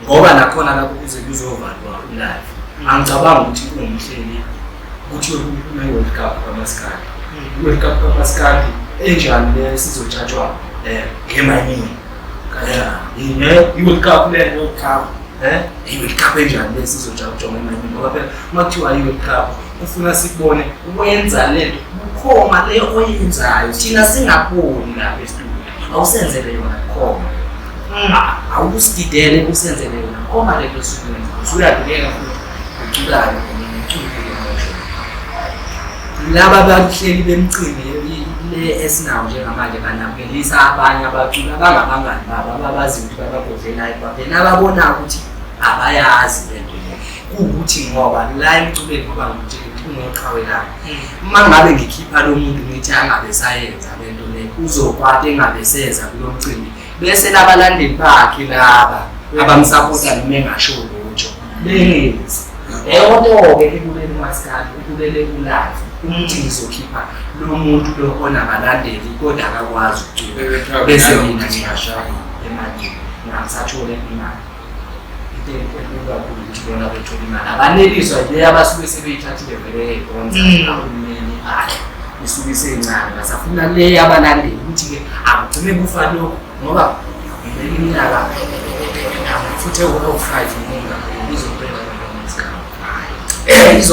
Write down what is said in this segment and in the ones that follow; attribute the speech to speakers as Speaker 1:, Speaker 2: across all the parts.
Speaker 1: Ngoba nakhona lapho kuze kuzovalwa u-live. Angicabangi ukuthi kuwumhleli kuthiwe kune-World Cup kamaskandi. I-World Cup kamaskandi enjani le sizojajwa ngemayini? Kanjani? I-World Cup le
Speaker 2: World Cup.
Speaker 1: I-World Cup enjani le sizojajwa ngemayini? Ngoba phela uma kuthiwa i-World Cup ufuna sikubone wenza lento bukhoma le oyenzayo, thina singaboni lapha estudio. Awusenzele yona bukhoma. Awusididele usenzele yona bukhoma lento osuyenza. Usuyaduleka futhi uculayo nomculo ngisho. Laba bahleli bemcimbi le esinawo njengamanje banakelisa abanye abaculi abangabangani babo ababaziyo ukuthi babagodlelayo kwaphela ababonayo ukuthi abayazi lento le. Kuwukuthi ngoba la emculweni ngoba ngikutshela ukuthi kunoqhawelana. Uma ngabe ngikhipha lo muntu ngithi angabe sayenza lento le, uzokwata engabe seza kulo mcimbi. Bese labalandeli bakhe laba abamsapota noma engasho lutho bengenzi. Leyo nto-ke ibulele umaskandi, ubulele u-live. Ukuthi ngizokhipha lo muntu lo onabalandeli kodwa akakwazi ukucula. Bese mina ngiyashaya emalini, ngingasathole imali. Into enkulu kakhulu ukuthi bona bethole imali. Abaneliswa yile abasuke sebeyithathile vele ey'ponsa kahulumeni, hhayi isuke isencane, basafuna le yabalandeli ukuthi-ke akugcine kufa lokhu ngoba ngibeka iminyaka futhi ewu-5 nginga izophela hhayi.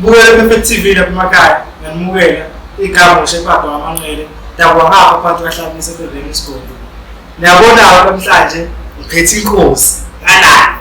Speaker 2: Bukele Perfect TV lapha emakhaya, ngiyanimukela. Igama uShepherd waManqele, dabuka ngapha phansi kaHlabisa eBheveni isigodi. Niyabona-ke namhlanje ngiphethe inkosi kanani.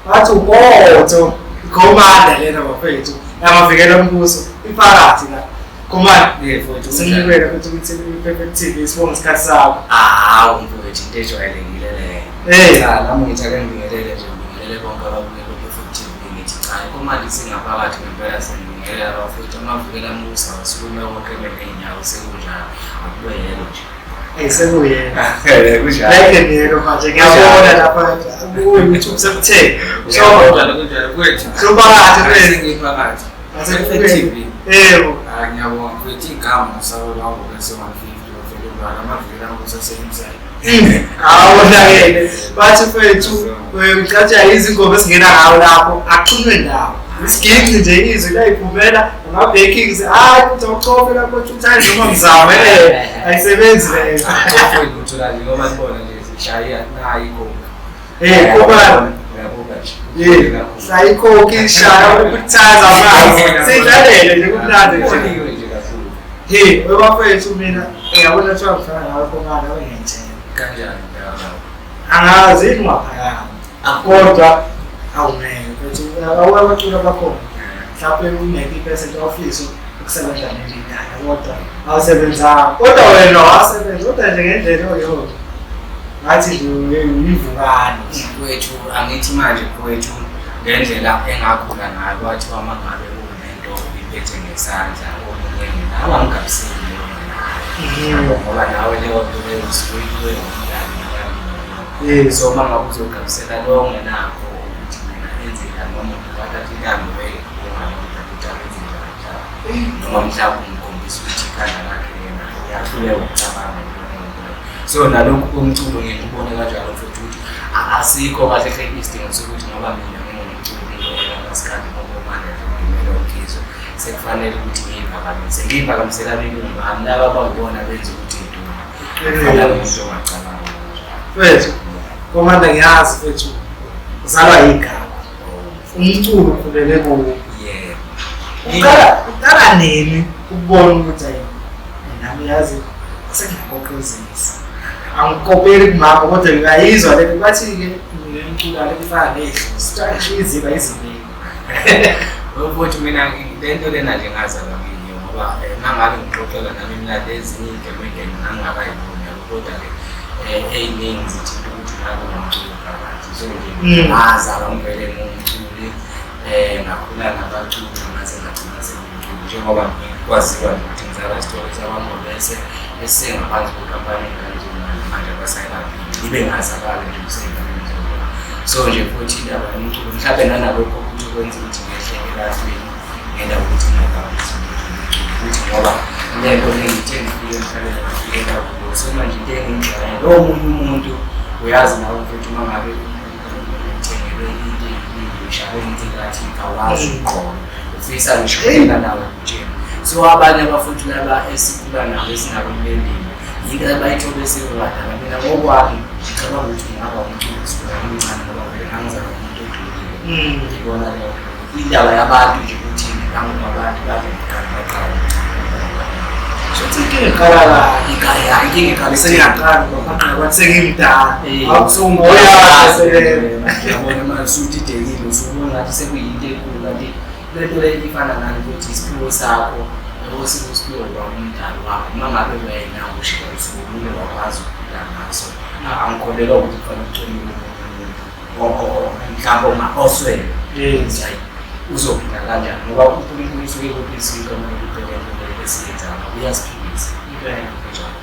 Speaker 2: Bathi ubotho ikhomanda lena bafethu yamavikela ombuso iphakathi la. Khomanda,
Speaker 1: Mfowethu,
Speaker 2: sinikele futhi ukuthi i-Perfect TV sibonge isikhathi sakho.
Speaker 1: Hawu mfowethu, into ejwayelekile leyo.
Speaker 2: Eh.
Speaker 1: Cha, nami ngithi ake ngibingelele nje, ngibingelele bonke ababukeli be-Perfect TV. Ngithi cha, ikhomanda isingaphakathi ngempela, siyabingelela bafowethu, amavikela mbuso awasukume wonke ngey'nyawo, sekunjalo, akube yelo nje.
Speaker 2: Eh sekuyena.
Speaker 1: Kunjalo.
Speaker 2: Like and yellow manje ngiyabona lapha ku-YouTube sekuthe. So
Speaker 3: Kunjalo kunjalo kwethu.
Speaker 2: so phakathi kwethu.
Speaker 3: Sengiphakathi. Perfect TV.
Speaker 2: Yebo.
Speaker 3: Hayi ngiyabonga mfethu igama usabelo wangu bese 150 wafike bala amavila angu saseinside.
Speaker 2: Awudlakele. Bathi mfethu ngicatsha izingoma esingena ngawo lapho axhunywe ndawo. Isiginci nje izwi layiphumela ama-bakings hayi kuthi awucofe lapho two times noma mzame ayisebenzi leyo.
Speaker 3: Mfethu uthola nje ngoba sibona nje sishaya nayi ikhokha.
Speaker 2: Eh kuba
Speaker 3: Uyabuka nje.
Speaker 2: Yeah, hlaya ikhokhi ishaya ukuthaza amanzi. Sidlalele nje kumnandi nje.
Speaker 3: Kuboniwe nje kakhulu.
Speaker 2: Hey, webafethu mina uyabona kuthiwa ngifana nawe komana wengiyayithemba.
Speaker 3: Kanjani mntaka?
Speaker 2: Angazi yini ungaphakama. Kodwa awungeke mfethu awabaculi abakhona. Mhlawumbe u-90% ofisa ukusebenza nendidana kodwa awusebenzanga. Kodwa wena wasebenza kodwa nje ngendlela oyona. Ngathi nje uyivukane.
Speaker 1: Mfowethu, angithi manje mfowethu ngendlela engakhula ngayo kwathiwa uma ngabe unento uyiphethe ngesandla omunye nawe angigabiseli leyo nto. Ngoba nawe leyo nto leyo usuke uyibuke ngomngani. So uma ngabe uzogabisela lo ongenakho ukuthi mina enze njani, noma umuntu wathatha intambo ukuthi akenze njani mhlawumbe, noma mhlawumbe umkhombisa ukuthi ikhanda lakhe yena uyahluleka ukucabanga. So nalokhu komculo ngiye ngibone kanjalo futhi ukuthi asikho kahle hle isidingo sokuthi ngoba mina ngingumculi kamaskandi ngokomanda nje ngidumele uNgizwe, sekufanele ukuthi ngiyiphakamise. Ngiyiphakamisela abelungu bami laba abawubona benza ukuthi ngidume. Kufanele umuntu ongacabanga kanjalo.
Speaker 2: Mfethu, Komanda ngiyazi mfethu uzalwa yigama. Umculo ukhulele kuwo.
Speaker 1: Yebo.
Speaker 2: Uqala nini ukubona ukuthi hayi nami yazi sengiyakoqozisa. Angikopeli kumama kodwa ngiyayizwa le bathi-ke mina umculo le kufana nehlosi. Kuthiwa iziba izibili.
Speaker 1: Futhi mina le nto lena nje ngazalwa kiyo ngoba mangabe ngixoxela nami imilando ezinye iy'gemegeme ngangingakayiboni yabo, kodwa-ke ey'ningi zithinta ukuthi ngakunomculo phakathi. So nje ngazalwa ngivele ngumculi, ngakhula nabaculi ngaze ngagcina sengumculi njengoba kwaziwa nje ukuthi ngizalwa isitolo sakwaNgobese esisengaphansi kwekhampani engangizonayo manje abasayibambile, ngibe ngazakala nje kusey'ndaweni zodwa. So nje futhi indaba yomculo mhlawumbe nanalokho ukuthi kwenza ukuthi ngehle ebantwini ngendaba ukuthi ngingagabisi ukuthi ngoba le nto le ngithe ngifike emhlabeni ngafike kakhulu. So manje into engingixakayo lowo munye umuntu uyazi nawe mfethu uma ngabe uthengelwe into eyingisha kwenye ngathi awazi ukugqoka ufisa ngisho ukungena nawe kujena. So abanye abafuthi laba esikhula nabo esinabo emlendeni yinto abayithole sebebadala. Mina ngokwami ngicabanga ukuthi ungaba umculo kusukela ngimncane ngoba vele ngangizalwa umuntu odumile. Ngibona leyo indaba yabantu nje ukuthi ngangoba abantu bade ngiqala baqala.
Speaker 2: Shuthi inkinga iqala la.
Speaker 1: Inkinga inkinga iqala
Speaker 2: Sengiyaqala ngoba kwathi sengimdala.
Speaker 1: Eh.
Speaker 2: Awusungoyazi.
Speaker 1: Yabona manje usudidekile usubona ngathi sekuyinto enkulu kanti le nto le ifana nani ukuthi isiphiwo sakho yabo sikusiphiwo kwamdali wakho uma ngabe wena ushiya usukume wakwazi ukuphila ngaso. Angikholelwa ukuthi kufanele ucwele umuntu mhlawumbe oswele.
Speaker 2: Yes.
Speaker 1: Hayi, uzophila kanjani ngoba uNkulunkulu usuke ekuphe isinto uma ekuphe le nto le esiyenzayo uyasiphilisa. Kanjalo.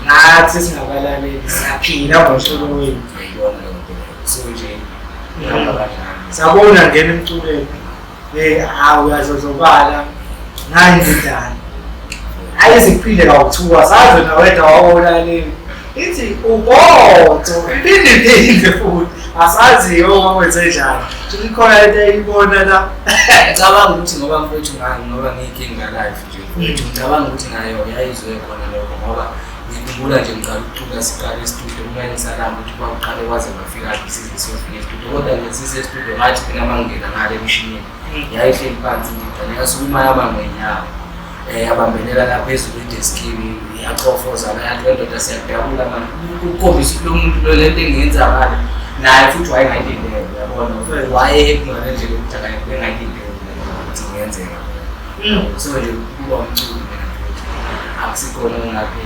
Speaker 2: Nathi singabalaleli siyaphila ngomculo wethu.
Speaker 1: Uyayibona leyo nto leyo. So nje ihamba kanjalo.
Speaker 2: Sabona ngena emculweni. Hawu uyazozobala. Nayi indidane. Hayi iziphile kawuthuka sazi wena wedwa wawulaleli. Ithi ubotho iphinde iphinde futhi asazi okwenze njani. Shuthi khona into eyibona la.
Speaker 1: Ngicabanga ukuthi ngoba mfowethu ngani ngoba ngiyinkinga life nje mfowethu ngicabanga ukuthi nayo yayizwe khona lokho ngoba ngikhumbula nje ngiqala ukucula siqala e-studio kumele ngisalamba ukuthi kwakuqale kwaze kwafika size siyofika e-studio kodwa nje sise-studio ngathi mina uma ngingena ngale emshinini yayihleli phansi indidane yasukuma yama ngenyawo yabambelela lapha phezulu edeskini yachofoza la yathi wendoda siyakudabula manje ukukhombisa ukuthi lo muntu lo lento engiyenza ngale naye futhi wayengayilindele uyabona waye ngale ndlela yokuthi akayengayilindele ukuthi ingenzeka. So nje kuba umculo mina futhi akusikhona ongathi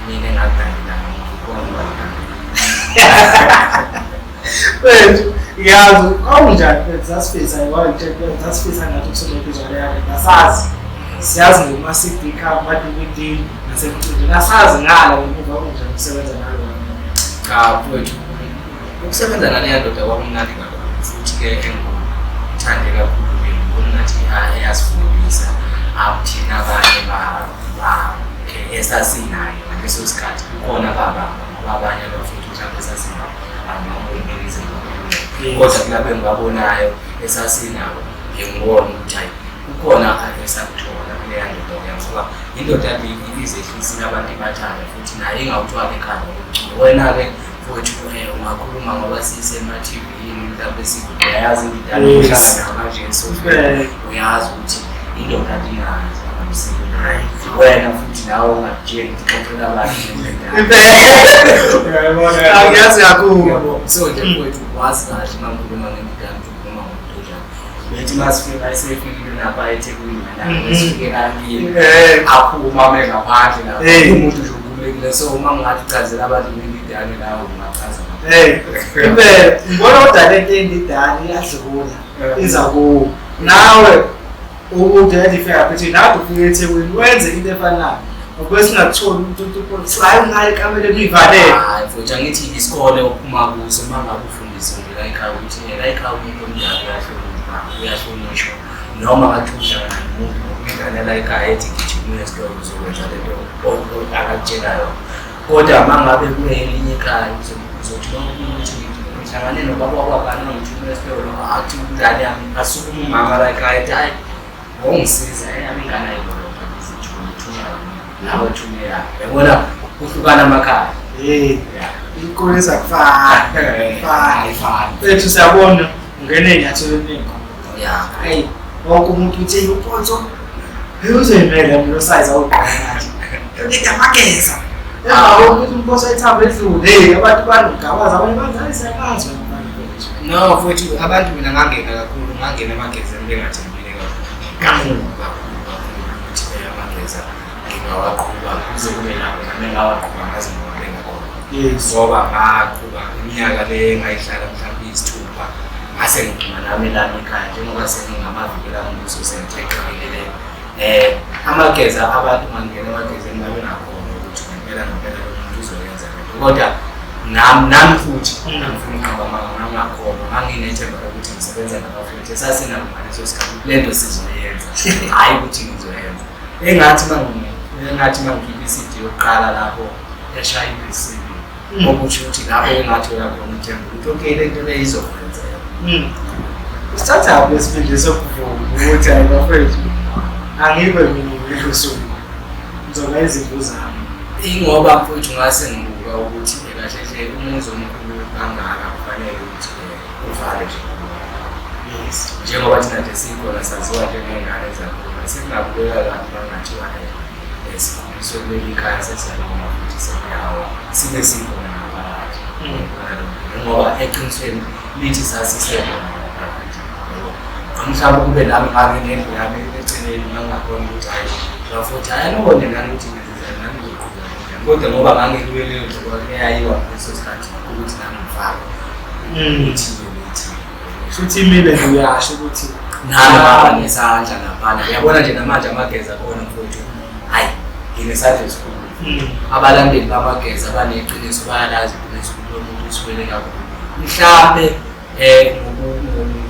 Speaker 1: mina engakulandela ngikhona ukulandela.
Speaker 2: Mfethu, ngiyazi kwawunjani mfethu sasifisa sasifisa ngathi ukusebenza leyo asazi. Siyazi ngoma-CD cover, ama-DVD nasemculweni. Asazi ngala ngemuva kunjani ukusebenza nalo.
Speaker 1: Cha mfowethu, ukusebenza naleya ndoda kwakumnandi kakhulu futhi-ke engikuthande kakhulu-ke ngibona ngathi eyasifundisa akuthina abanye bakhe esasinaye ngaleso sikhathi kukhona ababamba ngoba abanye abafowethu mhlawumbe esasinabo angibaboni izinto kodwa kulabo engibabonayo esasinabo ngiyengibona ukuthi hayi kukhona esakuthola kuleya ndoda leya ngoba indoda kade izehlisile abantu ibathanda futhi naye ingawuthwala ekhanda umculo. Wena-ke mfowethu ungakhuluma ngoba sisema-T_V mhlawumbe uyayazi indidane
Speaker 2: Yes.
Speaker 1: uhlala nayo kanje so
Speaker 2: Eh.
Speaker 1: uyazi ukuthi indoda ingazi wena futhi nawe ungakutsheli ukuthi xoxela abantu ngendaba.
Speaker 2: Impela. Angiyazi kakhulu.
Speaker 1: Yabo, so nje mfowethu wazi kahle uma ngikhuluma ngendidane ukuthi ukhuluma ngomuntu onjani. Bethi uma sifika esefikile lapha eThekwini
Speaker 2: Mhm.
Speaker 1: la sifike kakini
Speaker 2: Eh.
Speaker 1: aphuma ame ngaphandle lapha
Speaker 2: Eh.
Speaker 1: umuntu nje ukhuluma Ukhululekile, so uma ngingathi chazela abantu ngendidane lawo ngingachaza.
Speaker 2: Hey, impela ngibona kodwa le nto endidane iyadlula iza kuwo. Nawe ukuthi yadifika phethe nawe ufike eThekwini wenze into efanayo. Ngoba singakutholi ukuthi uthi hayi ungayi ekameleni uyivalele.
Speaker 1: Hayi mfowethu, angithi isikole ophuma kuso uma ngabe ufundiswe nje la ekhaya ukuthi la ekhaya umuntu omdala uyahlonipha, uyahlonishwa. Noma ngathi uhlangana nomuntu ingane la ekhaya ethi gijima uye esitolo uzokwenza le nto akakutshela yona. Kodwa uma ngabe kunelinye ikhaya uzothi ukuthi ngihlangane nobaba wakwabani ongithuma esitolo, athi ingane yami asukume umama la ekhaya ethi hayi ngongisiza eyami ingane ayilolonga izithunya nawe thume yakhe. Yabona kuhlukana amakhaya.
Speaker 2: Hey, inkolo ezakufana.
Speaker 1: Ayifani.
Speaker 2: Mfethu siyabona ungene ey'nyathelweni ey'nkulu.
Speaker 1: Yeah.
Speaker 2: Hey, wonke umuntu uthi uPotso uzoyimela lo size awugqoka manje. Ngida amageza. Ya, wonke umuntu uPotso ethambo edlule. Hey, abantu banokugabaza abanye bathi hayi siyamazi wena mfana mfethu.
Speaker 1: No, futhi abantu mina ngangena kakhulu, ngangena emagezeni bengathembile kakhulu. Kakhulu kakhulu ukuthi amageza ngingawaqhuba kuze kube nabo nami ngawaqhuba ngaze ngawabeka khona.
Speaker 2: Yes.
Speaker 1: Ngoba ngaqhuba iminyaka le engayihlala mhlawumbe iyisithupha ngase ngigcina nami lami ekhaya njengoba sengingamavikela umbuso sengithe le. Amageza abantu ngangena emagezeni ngabe ngakhona ukuthi ngempela ngempela lo muntu uzoyenza le nto. Kodwa nami futhi ngifuna uqamba amanga ngangakhona, nganginethemba lokuthi ngisebenza nabafowethu esasinabo ngaleso sikhathi le nto sizoyenza, hhayi ukuthi ngizoyenza. Engathi uma ngikhipha i-CD yokuqala lapho eshaya i-BCB, okusho ukuthi lapho engathi uyakhona ithemba ukuthi okay le nto le izokwenzeka.
Speaker 2: Sithathaphi isibindi sokuvuma ukuthi hayi bafethu angibe mina ngilusuku ngizoba izimvu zami.
Speaker 1: Ingoba mfowethu ngase ngibuka ukuthi kahle hle umuzi omkhulu kangaka kufanele ukuthi uvale nje.
Speaker 2: Yes.
Speaker 1: Njengoba thina nje sikhona saziwa njengey'ngane zakhona, sekungabukeka kabi uma kungathiwa sikhuliswe kuleli khaya sesiyaloma futhi sekuyawa sibe sikhona ngaphakathi. Ngoba eqinisweni lithi sasisekhona ngaphakathi. Mhlawumbe kube nami ngake nendlu yami eceleni ngangakhona ukuthi hhayi bafuthi hhayi anibone nani ukuthi ngenzani nami ngizoqhubeka kanjani. Kodwa ngoba ngangikuyo leyo ndlu eyayiwa ngaleso sikhathi ukuthi nami ngifake ithile nethile.
Speaker 2: Futhi imile nje uyasho ukuthi
Speaker 1: nami ngaba nesandla laphana. Uyabona nje namanje amageza khona mfowethu, hhayi nginesandla esikhulu. Abalandeli bamageza baneqiniso, bayalazi iqiniso ukuthi lo muntu uswele kakhulu. Mhlampe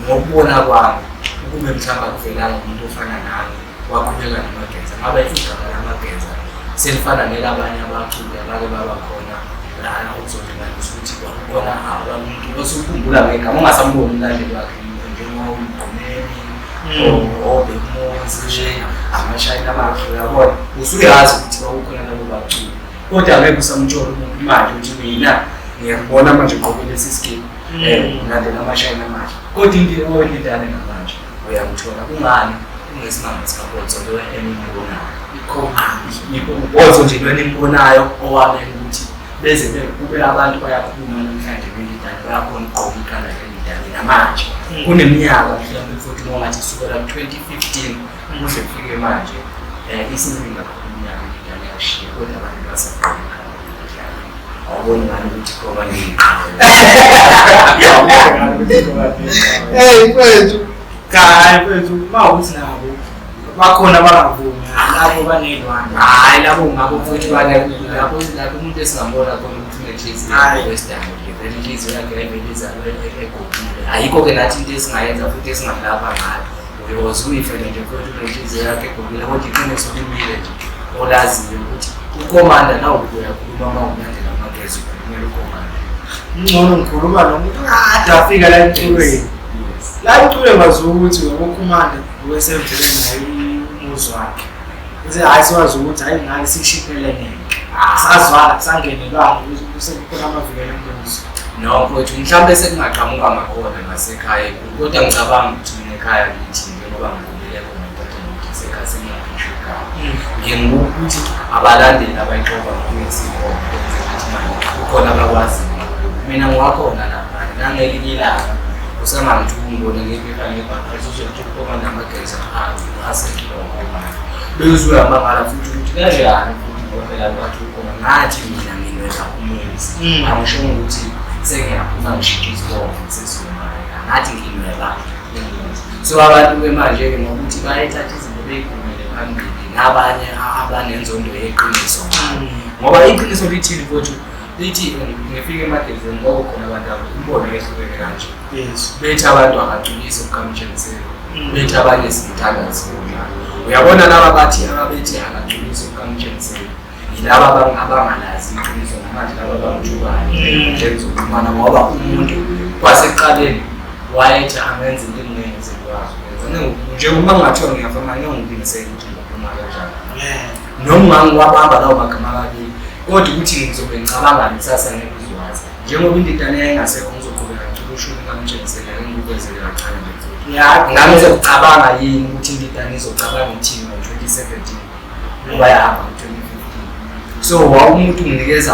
Speaker 1: ngokubona kwami ukube mhlawumbe akuvelanga umuntu ofana nami waqhubeka namageza, ngabe igama lamageza selifana nelabanye abaculi abake baba khona lana okuzolinganisa ukuthi kwakukhona abantu osukhumbula ngegama ungasamboni umlandeli wakhe njengomgqumeni obekumuzi amashayina amahle, uyabona usuyazi ukuthi kwakukhona labo baculi, kodwa angeke usamtshela umuntu manje ukuthi mina ngiyakubona manje ugqoke lesi sikipa ulandela amashayina amahle, kodwa into oyilindane namanje uyamthola. Kungani kungesimanga sikaPotso lo enimbonayo? UPotso nje lo enimbonayo owabeka ukuthi beze kube abantu bayakhuluma namhlanje ngendidane, bayakhona ukugqoka ikhanda ngendidane namanje. Kuneminyaka mhlawumbe futhi ngongathi kusukela ku-2015 kuze kufike manje isiningi kakhulu iminyaka indidane yashiya, kodwa abantu basagqoka ikhanda ngendidane. Awuboni ngani ukuthi khona neyiqhawe?
Speaker 2: Hey mfethu, cha hayi mfethu, uma ukuthi nabo bakhona abangavumi labo baney'lwane.
Speaker 1: Hhayi labo ngabo futhi lapho lapho umuntu esingambona khona ukuthi unenhliziyo wesidalo nje, vele inhliziyo yakhe ayivele izalwe egobile. Ayikho-ke nathi into esingayenza futhi esingamlapha ngayo. Uyoze uyifele nje futhi unenhliziyo yakhe egobile, kodwa iqiniso limile nje olaziyo ukuthi ukhomanda nawe uyakhuluma uma ulandela amageza ukhulumela ukhomanda.
Speaker 2: Ngcono ngikhuluma nomuntu kade afika la emculweni. La emculweni waziwa ukuthi ukhomanda wesevele naye umuzi wakhe. Uthi hhayi siwazi ukuthi hhayi ngale sishiphele neke. Sazwala sangenelwanga ukuthi sekukhona amavikela embuzo.
Speaker 1: No mfowethu, mhlawumbe sekungaqhamuka ngakhona ngasekhaya kodwa ngicabanga ukuthi mina ekhaya ngithi njengoba ngikhulele khona kodwa ngithi sekhaya sengingaphishwa ekhaya. Ngiye ngibuke ukuthi abalandeli abayixova ngokungesikho ukuthi manje kukhona abakwaziyo. Mina ngiwakhona lapha nangelinye ilanga usangangithi ungibone ngephepha ngebhaka uzothi ukhomanda amageza asekilongo manje. Bese uyamangala futhi ukuthi kanjani futhi ngoba phela bathi ukhona ngathi mina nginwela umuzi. Angisho ukuthi sengiyaphuma ngishintshe isibongo sesizomaya. Ngathi nginwela umuzi. So abantu-ke manje-ke ngokuthi bayethatha izinto beyikhulumele phambili nabanye abanenzondo yeqiniso. Ngoba iqiniso lithini mfowethu? Lithi ngifike emagezeni ngoba khona abantu abo imbono yehlukene kanje.
Speaker 2: Yes.
Speaker 1: Bethi abantu akaculisi okukamtshengiselo. Bethi abanye simthanda sibona. Uyabona laba bathi ababethi akaculisi okukamtshengiselo. Yilaba abangalazi iqiniso namanje laba abamthukayo njengokuxhumana ngoba umuntu kwasekuqaleni wayethi angenza into engingeke ngikwazi ukuyenza. Nje uma ngingathiwa ngiyafama ngeke ngilungisele ukuthi ngizophuma kanjani. Noma ngiwabamba lawo magama amabili kodwa ukuthi ngizobe ngicabanga kusasa ngeke uzwazi. Njengoba indidane yayingasekho ngizoqhubeka ngicula ushuni kamtshengisela ngikuvezele kancane nje futhi. Ngangizokucabanga yini ukuthi indidane izocabanga ithini ngo-2017 ngoba yahamba ngo-2015. So wawumuntu unginikeza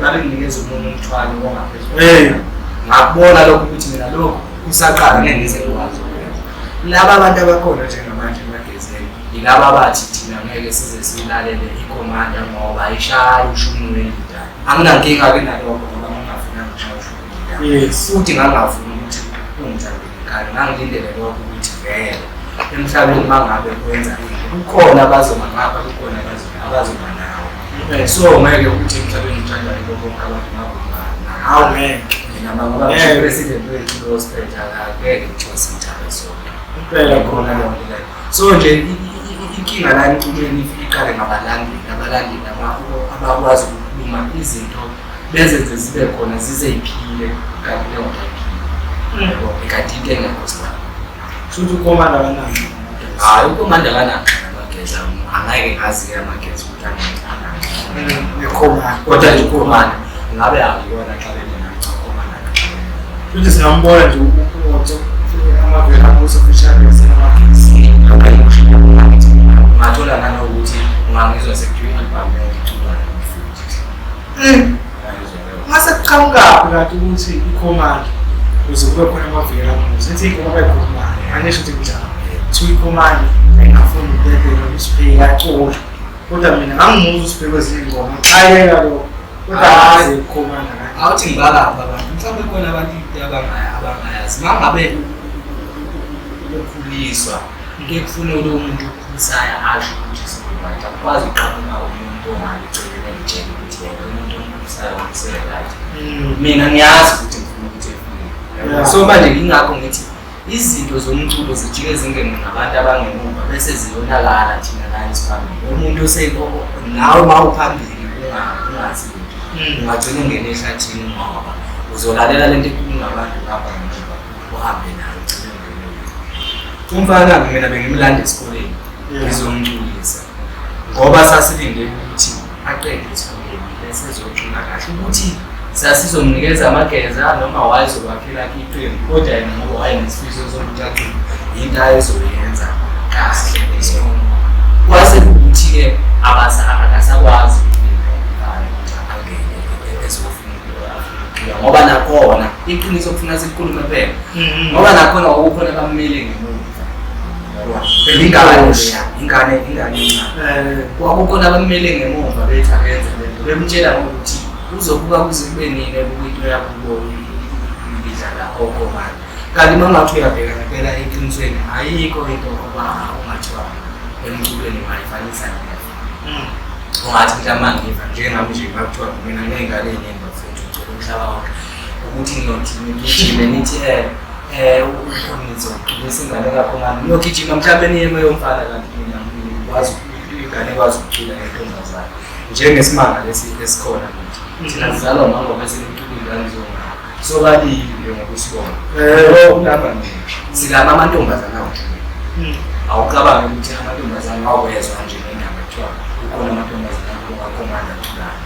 Speaker 1: babenginikeza umuntu umthwalo ongaphezulu. Ngakubona lokho ukuthi mina lokho kusaqala ngeke ngize ngikwazi ukwenza. Laba abantu abakhona njengamanje emagezeni yilaba abathi thina ngeke size silalele ikhomanda ngoba ishaya ushumi wendidane. Anginankinga-ke nalokho ngoba ngingafunanga ukushaya ushumi wendidane.
Speaker 2: Yes.
Speaker 1: Futhi ngangingafuni ukuthi ungithande ngenkani, ngangilindele lokho ukuthi vele emhlabeni uma ngabe kwenza into kukhona abazoma ngapha kukhona abazoma nawe. So ngeke ukuthi emhlabeni uthandwa yibo bonke abantu ngabungani.
Speaker 2: Hawu ngeke.
Speaker 1: Mina ngoba
Speaker 2: Ngeke.
Speaker 1: president wethu lo siphetha akeke kuthiwa simthanda sonke.
Speaker 2: Impela
Speaker 1: Khona
Speaker 2: khona.
Speaker 1: leyo nto leyo. So nje inkinga la emculweni ifike iqale ngabalandeli, abalandeli abakwazi ukukhuluma izinto bezenze zibe khona zize yiphile kanti leyo nto ayiphile. Yabo, kanti into engekho sibaba.
Speaker 2: Shuthi ukhomanda kanani?
Speaker 1: Hhayi ukhomanda kananxa namageza, angeke ngazi-ke amageza ukuthi anganxa.
Speaker 2: Nekhomanda.
Speaker 1: Kodwa nje ukhomanda ngabe akuyona xa bengenanxa ukhomanda kanxa.
Speaker 2: Futhi singambona nje uPotso amavela abuso official yasenamagezi.
Speaker 1: Ungathola nanokuthi ungangizwa sekuthiwa i-album yonke iculwa nami futhi. Ungangizwa leyo.
Speaker 2: Ngase kuqhamukaphi kanti ukuthi ikhomanda kuze kube khona amavela amuzi. Ithi ingoma abayikhulumayo, angisho ukuthi kunjalo. Kuthiwa ikhomanda ayingafuni ukudedela uSphe yacula. Kodwa mina ngangimuzwa uSphe kwezinye iy'ngoma, ngixakeka lokho. Kodwa angazi ikhomanda kanjani.
Speaker 1: Awuthi ngibalapha abantu, mhlawumbe khona abantu into abangayazi. Uma ngabe ukukhuliswa, kuye kufuneke lowo muntu okukhulisayo asho ukuthi sekuyi-right. Akukwazi ukuqhamuka umuntu ongale eceleni engitshele ukuthi yena umuntu omkhulisayo use-right. Mina ngiyazi ukuthi ngifuna ukuthi efike.
Speaker 2: Yeah.
Speaker 1: So manje yingakho ngithi izinto zomculo zijike zingene ngabantu abangemuva bese ziyonakala thina la esiphambili. Umuntu nawe uma uphambili ungazi lutho. Ungagcina ungene ehlathini ngoba uzolalela lento ekhulunywa ngabantu ngapha ngemuva uhambe nayo ugcine ungene kuyo. Umfana mina bengimlanda esikoleni ngizomculisa ngoba sasilinde ukuthi aqede esikoleni bese ezocula kahle ukuthi sasizomnikeza amageza noma wayezobakhela iqembu kodwa yena ngoba wayenesifiso sokuthi acule into ayezoyenza kahle leyo. Kwase kuwukuthi-ke akasakwazi ukuthi angene ezofuna ukucula ngoba nakhona iqiniso kufuna sikhulume phela ngoba nakhona kwakukhona abammele ngemuva. Phela ingane leya, ingane encane. Kwakukhona abammele ngemuva bethi akenze lento bemtshela ngokuthi uzobuka kuze kube nini ebuka into yakubo idlala okhomanda. Kanti uma ungathi uyabheka ngempela eqinisweni ayikho into oba ungathiwa emculweni ungayifanisa nefa. Ungathi mhlawumbe angiva njengami nje ngakuthiwa mina nginey'ngane ey'ningi bafethu ngicela umhlaba wonke ukuthi ngiyothi ngigijime nithi ngizoculisa ingane kakhomanda niyogijima mhlawumbe niye kweyomfana kanti mina ngikwazi ingane ekwazi ukucula yentombazane njengesimanga lesi esikhona manje. Thina sizalwa umama bese nicula ingane zomama. Sobabili nje ngokusibona. Ulapha nje silama amantombazane awuthule. Awucabangi ukuthi amantombazane wawezwa nje ngendaba kuthiwa kukhona amantombazane akakhomanda aculayo.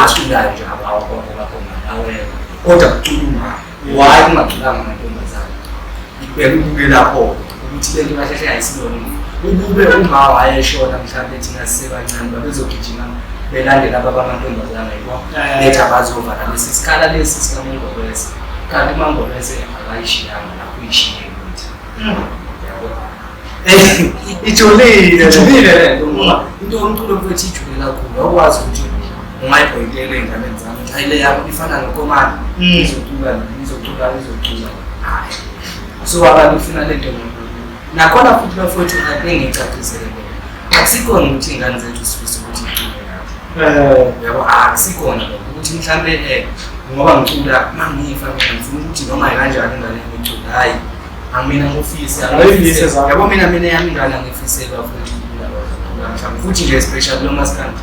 Speaker 1: Aculayo nje awukhona akakhomanda awezwa. Kodwa kucula umama. Why kungaculanga amantombazane? Ibheka ubuke lapho ukuthi lento kahle hle ayisilona. Ukube uma wayeshona mhlawumbe thina sisebancane babezogijima belandela ababa amantombazane yabo. Bethi abazovala lesi sikhala lesi sikaMangobese. Kanti uMangobese akayishiyanga lapho uyishiye ukuthi. Yabo.
Speaker 2: Ijulile.
Speaker 1: Ijulile le nto ngoba into yomculo mfethu ijule kakhulu. Awukwazi ukuthi ungayibhoyitela ey'nganeni zami ukuthi hayi le yakho ifana noKomanda, izocula, izocula, izocula. Hhayi. So abantu ifuna le nto nakhona futhi bafowethu ake ngiyicacisele le. Akusikhona ukuthi iy'ngane zethu sifisa ukuthi icule nathi. Yabo, akusikhona lokho ukuthi mhlampe ngoba ngicula uma ngifa mina ngifuna ukuthi noma kanjani ingane yami icule. Hhayi, angimina ngifise. Yabo mina yami ingane angifiseli bafowethu ukucula mhlawumbe futhi nje especially noma sikanti.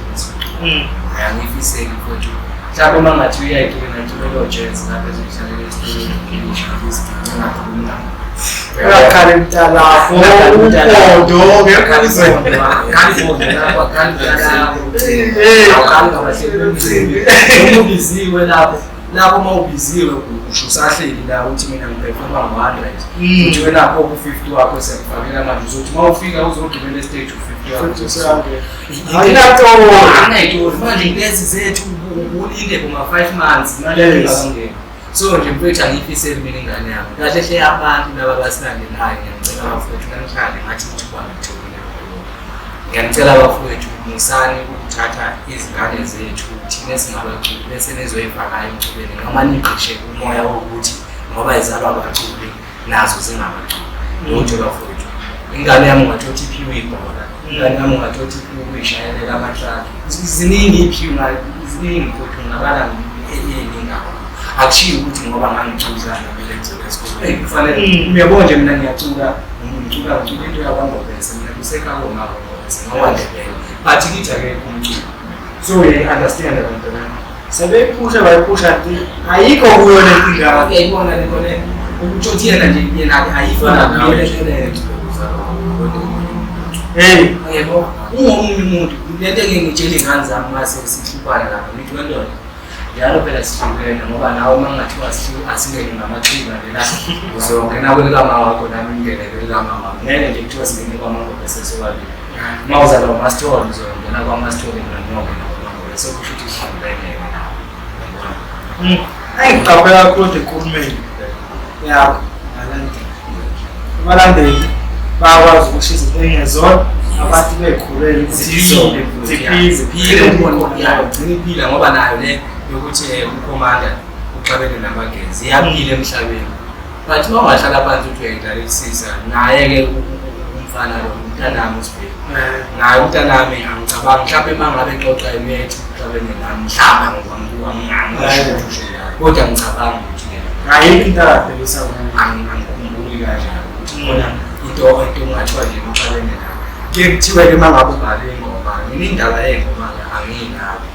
Speaker 1: Hhayi angifiseli mfowethu. Mhlawumbe uma ngathi uyayicula ngayicula o-jazz lapho ezidlalela esitolo ngingakhulumi nabo.
Speaker 2: Uyakhala imtalafo, umpondo, ngekho
Speaker 1: ubiziwe lapho lapho uma ubiziwe usho usahleli la uthi mina ngiperforma ngo-100 uthi wena ku-50 wakho siyakufakela manje uzothi uma ufika uzogibela estage u-50 wakho ayinatori manje lezi zethu ulinde kuma-5 months imali ingakangeni. So nje mfethu angiyifiseli mina ingane yami kahle hle abantu laba abasilandelayo ngiyanicela bafowethu namhlanje ngathi ithuba ngitholile ngiyanicela bafowethu musani ukuthatha izingane zethu thina esingabaculi bese nizoyifaka emculweni noma nigqishe umoya wokuthi ngoba izalwa abaculi nazo zingabaculi lutho bafowethu. Ingane yami ungathothi iphiwe ibhola, ingane yami ungathothi iphiwe ukuyishayelela amatraki, ziningi iphiwe, ziningi mfowethu ngabala eningi kakhulu. Akushiyi ukuthi ngoba ngangicula kufanele uyabona nje mina ngiyacula ngicula ngicula into yakwaNgobese mina kusekhabo ngakwaNgobese ngakwaNdebele but kithi akekho umculo so uyayi-understand loo nto leyo.
Speaker 2: Sebeyiphusha bayiphusha nti ayikho kuyo le nkinga.
Speaker 1: Uyayibona le nto le ukuthi yena nje yena ayifana nayo le nto leyo.
Speaker 2: Hey,
Speaker 1: yebo ungomunye umuntu lento engeke ngitshele iy'ngane zami mase sihluphana lapho ngithi wendoda njalo phela sihlukene ngoba nawe uma kungathiwa asingene ngamaxhiba lela uzongena kwelikama wakho nami ngingene kwelikama wami ngeke nje kuthiwa singene kwaMangobese sobabili uma uzalwa kwaMasithole uzongena kwaMasithole mina ngiyongena kwaMangobese sokusho ukuthi sihlukene nawe.
Speaker 2: Engiqaphela kakhulu enkulumeni yakho ngalandeli abalandeli bayakwazi ukusho izinto engezona abantu bekhulele
Speaker 1: ziphile gcina iphila ngoba nayo le yokuthi uKomanda uxabene namagezi iyaphila emhlabeni but uma ungahlala phansi uthi uyayidlalisisa naye-ke umfana lo umntanami usibheki naye umntanami angicabangi mhlawumbe uma ngabe exoxa emethi uxabene nami mhlawumbe angisho kodwa ngicabangi ukuthi
Speaker 2: ayikho into akabhekisa
Speaker 1: angikhumbuli kanjalo ukuthi khona into ongathiwa nje uxabene nayo. Kuye kuthiwe-ke uma ngabe ubhale ingoma mina indaba yey'ngoma-ke angiyinabo.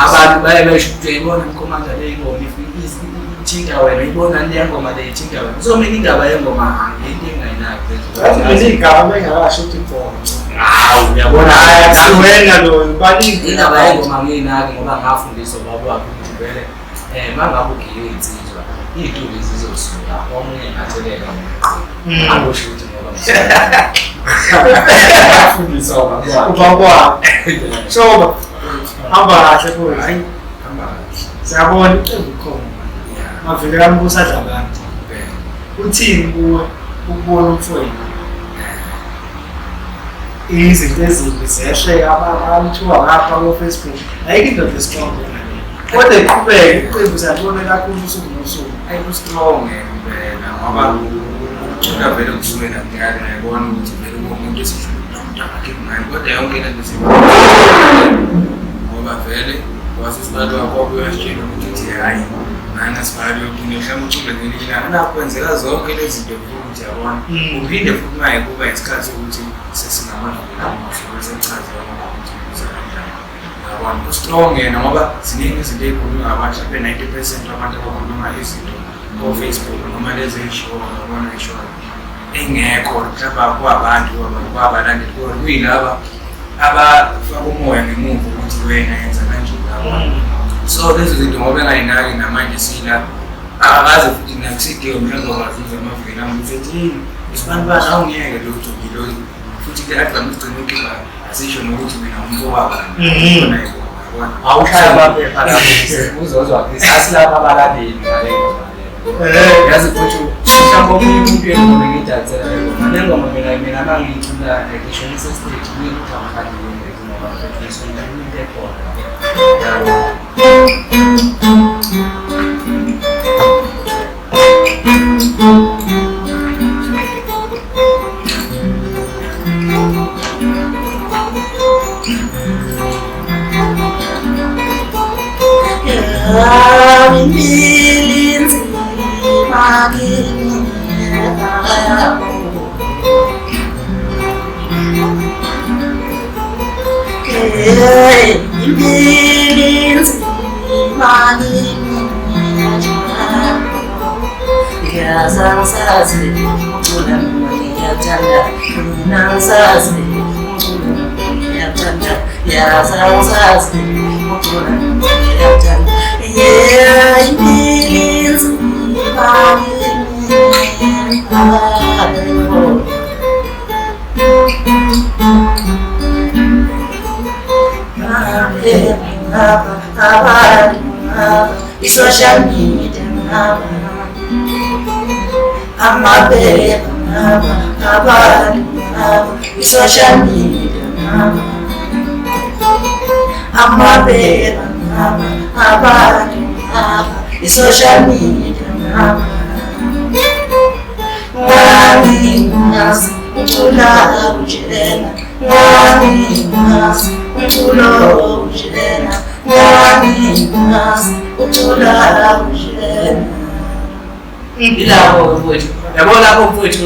Speaker 1: Abantu baye besho ukuthi uyayibona Mkhomanda le ingoma ithinta wena, uyibona le ngoma le ithinta wena. So mina indaba yengoma angiyinto engayinaki.
Speaker 2: Yazi mina igama bengakasho ukuthi ibhonco.
Speaker 1: Hawu uyabona
Speaker 2: akusiwena loyo baningi.
Speaker 1: Indaba yengoma angiyinaki ngoba ngafundiswa ubaba wakhe ukuthi vele uma ngabe ugiye insizwa iy'ntuli zizosuka omunye engatheleka ngomqondo. Angisho ukuthi ngoba ngafundiswa
Speaker 2: ubaba wakhe. Shoba hamba kahle futhi.
Speaker 3: Hayi, hamba kahle.
Speaker 2: Siyabona iqembu likhona. Mavele kaMbuso adla abantu. Uthini kuwe ukubona umfowenu? Izinto ezimbi zehle abamthuka ngapha ko-Facebook. Ayikho indoda estrong njengale. Kodwa iqhubeke iqembu siyalibona kakhulu usuku nosuku.
Speaker 3: Ayikho strong impela ngoba ukucula vele kusukela kudala ngiyabona ukuthi vele kuwumuntu esihlula umuntu akakhe kodwa yonke le nto ngoba vele wasesibali wakho uyasitshela ukuthi uthi hhayi nani asibali yokucula mhlawumbe ucule ngelinye ilanga nakho kwenzeka zonke lezi zinto futhi yabona uphinde futhi maye kuba isikhathi sokuthi sesingamadlula sekuchazelwa ukuthi kuza kanjani yabona ustrong yena ngoba ziningi izinto ey'khulunywa ngabantu mhlawumbe 90% wabantu abakhuluma izinto ko-Facebook noma lezi ey'shiwo ngabona ey'shiwo engekho mhlawumbe kwabantu kwabalandeli kuyilaba abafaka umoya ngemuva ukuthi wena yenza kanje yabona. So lezo zinto ngoba engayinaki namanje sila akakaze futhi nakusidiwe mhlawumbe wazuza amaviki ami ukuthi ethi isibanibani awungeke lutho ngilo futhi le advance igcine ikhipha asisho nokuthi mina umfowabo
Speaker 1: Awushaya amaphepha lapho uzozwa sasilapha abalandeli ngale ngoma le. Yazi futhi Mhlawumbe omunye umuntu uyengoma ngiyidansela le ngoma. Le ngoma mina uma ngiyicula ngisho ngise-stage kuye ukuthi angifani ngoba ngisuke into ekhona. Yabo.
Speaker 4: Social media, social media, social media,
Speaker 1: Ilapho mfowethu, yabo lapho mfowethu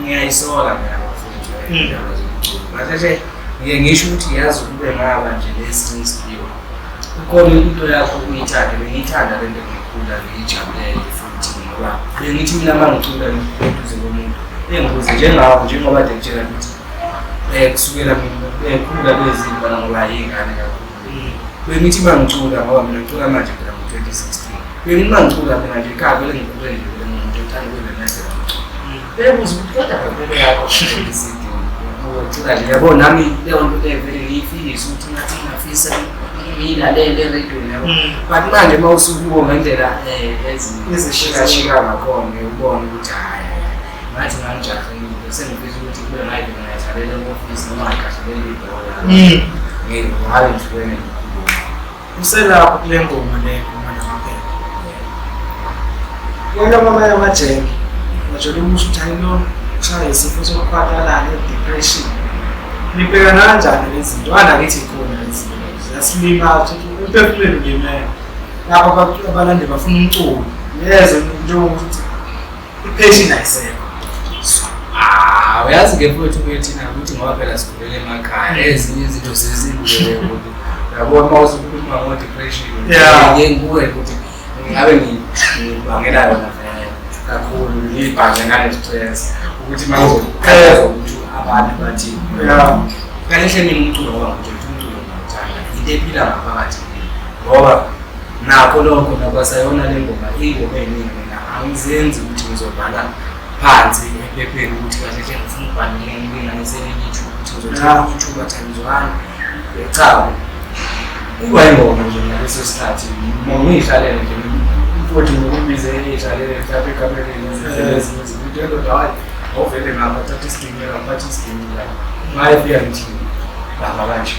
Speaker 1: ngiyayisola mina mfowethu indaba zomculo. Kahle ngiye ngisho ukuthi yazi ukube ngaba nje lesinye isiphiwo. Kukhona into yakho uyithande, bengiyithanda le nto ngikhula ngiyijabulele futhi ngoba bengithi mina uma ngicula ngiduze komuntu engibuze njengawo njengoba nje ngitshela ukuthi kusukela ngikhula lezi ngoba yingane kakhulu. Bengithi uma ngicula ngoba mina ngicula manje phela ngo-2016. Bengithi uma ngicula mina nje ekhaya vele ngikhule nje vele ngumuntu othanda ukuyimemezela umculo. Bebuza ukuthi kodwa vele yakho CD ucula nje yabo nami leyo nto leyo vele ngiyifise ukuthi ngathi ngingafisa ngiyilalele erediyweni yabo. But manje uma usukubo ngendlela ezishikashika ngakhona ubone ukuthi hhayi ngathi ngangijahile sengifisa ukuthi kube ngayi ngiyadlalela e-ofisi noma ngidlalela ibhola. Ngabe ngihlukene nokukhuluma.
Speaker 2: Uselapho kule ngoma le ngoma namaphepha. Yona mama yamajeke ngajwayele ukusho ukuthi hayi lo ushaya isifo sokukhwatalala i-depression. Nibhekana kanjani lezi zinto? Anakithi khona lezi zinto ziyasilimaza ukuthi umphefumulweni ulimele. Lapho abalandeli bafuna umculo. Yezwe njengokuthi i-passion ayisekho.
Speaker 1: Ah, uyazi-ke futhi ukuthi ukuthi ngoba phela sikhulele emakhaya ezinye izinto zizibukele ukuthi yabo uma usukhuluma ngo-depression ngike ngibuke ukuthi ngabe ngibangela yona vele kakhulu ngiyibhange ngale-stress ukuthi uma ngizokhathazwa ukuthi abantu bathi kahle hle mina umculo ngoba ngitshela ukuthi umculo ngiyawuthanda into ephila ngaphakathi ngoba nakho lokho nakwasayona le ngoma iy'ngoma ey'ningi mina angizenzi ukuthi ngizobhala phansi ephepheni ukuthi kahle hle ngifuna ukubhala ngilinganisele elinye ithuba ukuthi ngizothola ithuba times one. Cha, kuba ingoma nje ngaleso sikhathi ngiyihlalele nje futhi ngokubize eyihlalele mhlawumbe ekamereni ezinye izinto endoda hayi awuvele ngapha thatha isiginci ngaphatha isiginci la ngayifika ngithi bamba kanje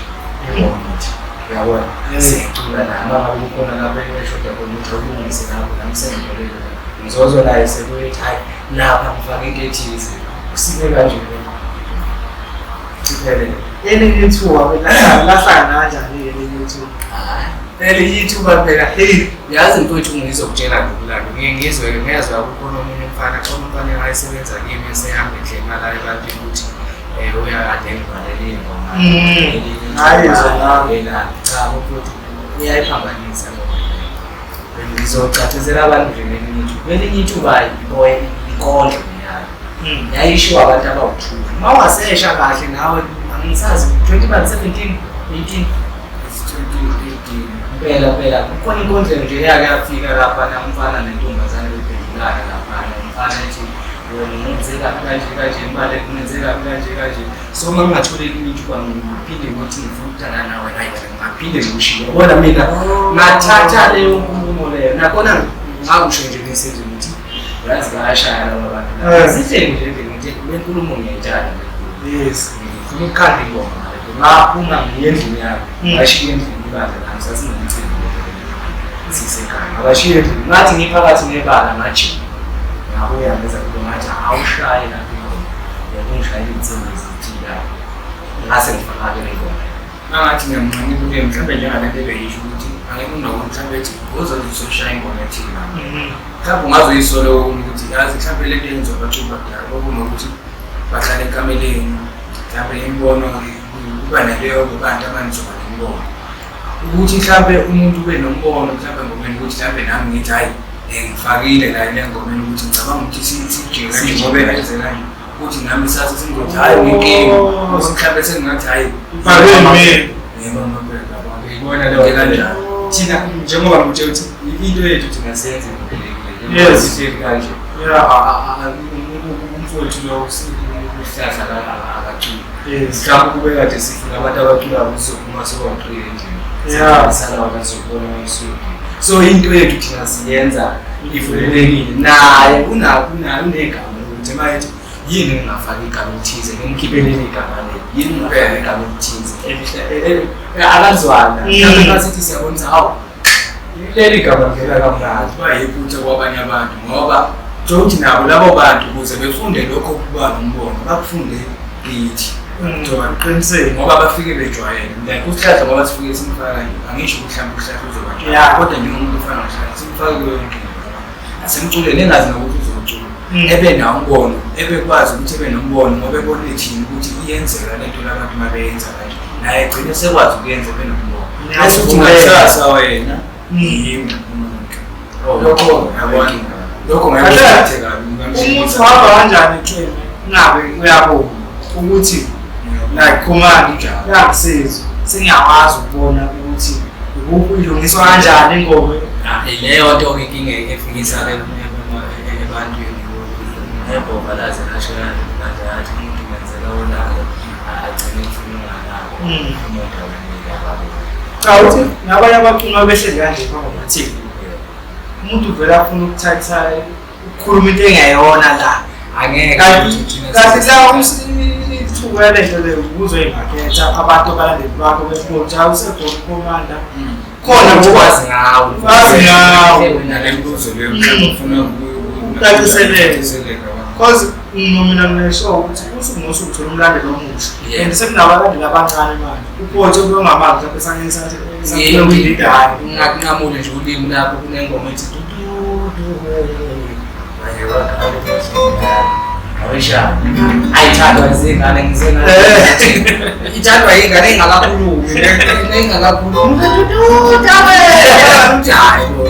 Speaker 1: ingoma ngithi uyabona siyacula la uma ngabe kukhona lapho eshoda khona ukuthi awulungise lapho nami sengitholele ngizozwa naye sekuyethi hhayi lapha ngifake into ethize usike kanje siphelele.
Speaker 2: Elinye ithuba lahlangana kanjani elinye ithuba?
Speaker 1: Elinye ithuba phela heyi yazi mfowethu ngizokutshela ngokulando ngiye ngizwe ngiyazwa kukhona omunye umfana xa umfana wayesebenza kimi esehamba enhle imali ebantwini ukuthi uyakade engibhalele iy'ngoma. Cha mfowethu uyayiphambanisa Ngizocacisela abantu nje ngelinye ithuba. Elinye ithuba inkondlo leyayo. Yayishiwo abantu abawu-2. Uma ungasesha kahle nawe angisazi 2017 18 2018 impela impela kukhona inkondlo nje eyake yafika lapha umfana nentombazane bephendulana laphana umfana ethi wena ungenzeka kanje kanje imali kungenzeka kanje kanje so uma ngingathola elinye ithuba ngiphinde ngithi ngifuna ukuthandana nawe hayi ngaphinde ngikushiye yabona mina ngathatha leyo nkulumo leyo nakhona ngakusho nje ngesizwe ngithi Yazi bayashaya laba bantu. Sihleli nje nje le nkulumo ngiyayithanda.
Speaker 2: Yes.
Speaker 1: Ngifuna ukukhanda ingoma ngale. Ngaphuma ngiye endlini yami. Ngashiya endlini ibandla lami sasinomcimbi. Sisekhaya. Ngabashiya endlini. Ngathi ngiphakathi nebala ngajika. Ngabuya ngeza kubo ngathi awushaye lapho ingoma. Yakungishayela insimbi ezithile. Ngase ngifaka-ke le ngoma.
Speaker 3: Mangathi ngiyamnqanyela ukuthi mhlawumbe njengalento ebeyisho ukuthi angeke unokuthi mhlawumbe ethi uzoze uzoshaya ingoma ethile. Mhlawumbe ungaze uyisole ukuthi yazi mhlawumbe lento yenziwa abaculi bakudala okunokuthi bahlale ekameleni mhlawumbe imibono kuba naleyo kubantu abanizoba nemibono. Ukuthi mhlawumbe umuntu ube nombono mhlawumbe ngomeni ukuthi mhlawumbe nami ngithi hhayi ngifakile la le ngomeni ukuthi ngicabanga ukuthi sijike kanje ngoba enze kanje ukuthi nami sase singothi hhayi nginkinga ukuthi mhlawumbe sengingathi hhayi
Speaker 2: Mfake mina.
Speaker 3: Yebo ngempela
Speaker 1: Uyibona leyo
Speaker 3: nto kanjalo.
Speaker 1: Thina njengoba ngikutshela ukuthi into yethu thina siyenze ngokuphelekile.
Speaker 2: Yes.
Speaker 1: Sihleli kanje.
Speaker 2: Yeah.
Speaker 1: Umfowethu lo uhlahla akaculi.
Speaker 2: Yes.
Speaker 1: Mhlawumbe kube kade sifuna abantu abaculayo kuzophuma soba-three endlini.
Speaker 2: Yeah.
Speaker 1: Sala wona sizobona usuku. So into yethu thina siyenza ivulelekile. Naye unako unayo unegama ukuthi uma ethi yini ngingafaki igama elithize ngimkhiphele igama leli yini ngingafaki igama elithize akazwana mhlawumbe masithi siyabona ukuthi hawu leli gama ngena kamnandi
Speaker 3: Kuba yiphutha kwabanye abantu ngoba ukuthi nabo labo bantu ukuze befunde lokho kuba nombono bakufunde kithi.
Speaker 2: Uqinisile.
Speaker 3: Ngoba bafike bejwayele like usihlahla ngoba sifike simfaka kanje angisho ukuthi mhlawumbe usihlahla uzoba njalo
Speaker 2: Yeah.
Speaker 3: kodwa njengomuntu ofana noSihlahla simfake kuyo yonke into asemculeni engazi nokuthi uzocula ebe nawo umbono ebekwazi ukuthi ebe nombono ngoba ebone thina ukuthi iyenzeka lento labantu uma beyenza kanje naye egcine sekwazi ukuyenza ebe nombono bese uthi ngakusasa wena yimi umuntu lokho yabona lokho
Speaker 2: Kahle.
Speaker 3: ngayiphathe kabi
Speaker 2: Umuntu uhamba kanjani ekleme ngabe uyabona ukuthi like khumani uyangisizwa sengiyakwazi ukubona ukuthi ikuphi ilungiswa kanjani ingoma.
Speaker 1: Leyo nto-ke inkinga efikisa ebantwini nebhova laze lasho manje athi umuntu ngenzeka wonakele agcine efuna unganako umuntu awunika ababuka.
Speaker 2: Cha uthi nabanye abaculi uma behleli kanje phambi kwama-TV umuntu uvele afuna ukuthatha ukukhuluma into engeyona la.
Speaker 1: Angeke
Speaker 2: Kanti kanti la ithuba lento leyo uzoyimaketha abantu abalandeli bakho bebona ukuthi hawu usekhona ukhomanda khona
Speaker 1: ukwazi ngawo.
Speaker 2: Wazi ngawo.
Speaker 3: nale mbuzo leyo mhlawumbe ufuna
Speaker 2: Ucaciseleke. Cause mina ngisho ukuthi usuku nosuku uthola umlandeli omusha
Speaker 1: Yeah.
Speaker 2: and sekunabalandeli abancane manje uphothi obengamazi mhlawumbe sake kwindidane.
Speaker 1: Ungakunqamuli nje ulimi lapho kunengoma ethi awishaya ayithandwa izingane ngisengane ithandwa yingane engakakhulumi engakakhulumi hayi bo.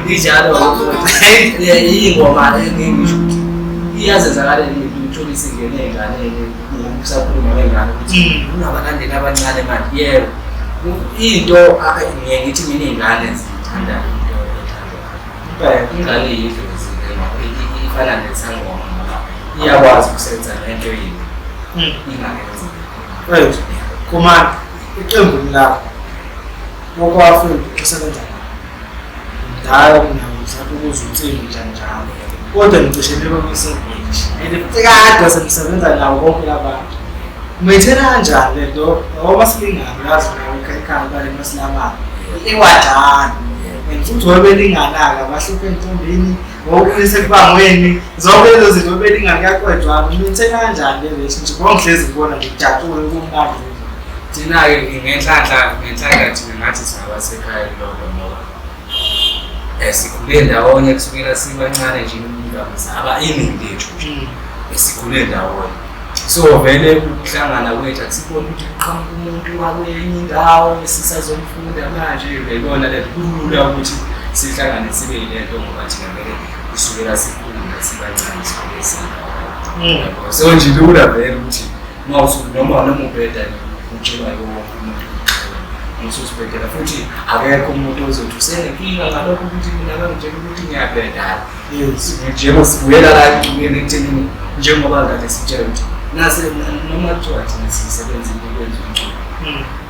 Speaker 1: Injalo iy'ngoma engisho ukuthi iyazenzakalela into uthole isingene ey'nganeni usakhuluma ngey'ngane ukuthi kunabalandeli abancane manje. Yebo, into ngiye ngithi mina iy'ngane zithanda into ethandwayo. Ingane yidlozi ifana nesangoma ngoba iyakwazi ukusenza lento yini ingakenzi.
Speaker 2: Right. Khumani, iqembu lakho lokwaFrida usebenza nalo. Mdala kunawo mhlawumbe ukuze umcimbi njani njalo. Kodwa ngicishe nibe kwi-same age. And futhi kade senisebenza nawo bonke labantu. Umethela kanjani le nto? Ngoba silingana uyazi nawe ekhaya bale masilamane. Iwadana. And futhi webelingana-ke abahluphe entombini, ngokuqinise kubangweni, zonke lezo zinto belingana kuyaqedwana. Umethela kanjani le relationship? Ngoba ngihlezi ngibona nje kujatshule kumnandi.
Speaker 3: Thina-ke ngenhlanhla thina ngathi singabasekhaya lilodwa ngoba sikhule ndawonye kusukela sibancane nje imvamisa iningi lethu nje sikhule ndawonye. So vele ukuhlangana kwethu akusiboni ukuthi kuqhamuka umuntu wakwenye indawo esisazomfunda manje uyayibona le nto kulula ukuthi sihlangane sibe yile nto ngoba thina vele kusukela sikhula sibancane sikhule sindawonye. So nje lula vele ukuthi noma ubheda utshelwa wonke umuntu ususibhedela futhi akekho umuntu ozothi usenenkinga ngalokho ukuthi mina bangitshela ukuthi ngiyabheda. Njengoba sibuyela la emculweni ekuthenini njengoba kade sitshela ukuthi nase noma kuthiwa thina sisebenza into yokwenza umculo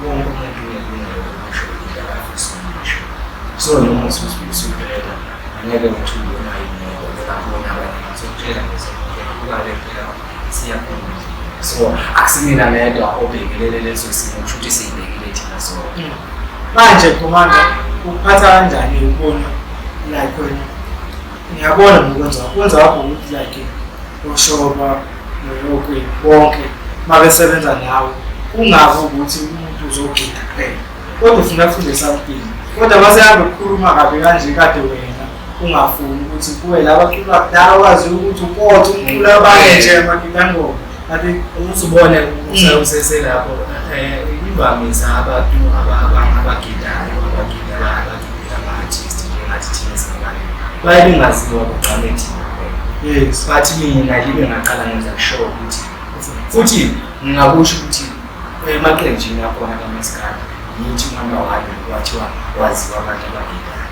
Speaker 3: wonke umuntu uyalungelo lokusho into akafisa ukuyisho. So noma usubheda angeke uthi ubona yini ngoba abanye sokutshela ngesokubale phela siyakhona. So akusimina ngedwa obhekelele leso simo kusho ukuthi siyibhekile thina sonke.
Speaker 2: Manje Commander ukuphatha kanjani ukubona like wena ngiyabona ngokwenza kwenza wakho ukuthi like oshoba noyokwe bonke mabesebenza nawe kungabi ukuthi umuntu uzogida kuphela kodwa ufuna afunde something kodwa masehambe ukukhuluma kabi kanje kade wena ungafuni ukuthi kuwe laba cula kudala wazi ukuthi upothe umculo abanye nje amagidangoma kanti
Speaker 1: usubone useselapho imvamisa abantu abagidayo abagidela ama-artist njengathi thina singabanye baye bengaziwa kugqame thina.
Speaker 2: Yes.
Speaker 1: But mina libe ngaqala ngenza sure ukuthi futhi ngingakusho ukuthi emaqenjini akhona kamaskandi yithi number one kwathiwa waziwa abantu abagidayo.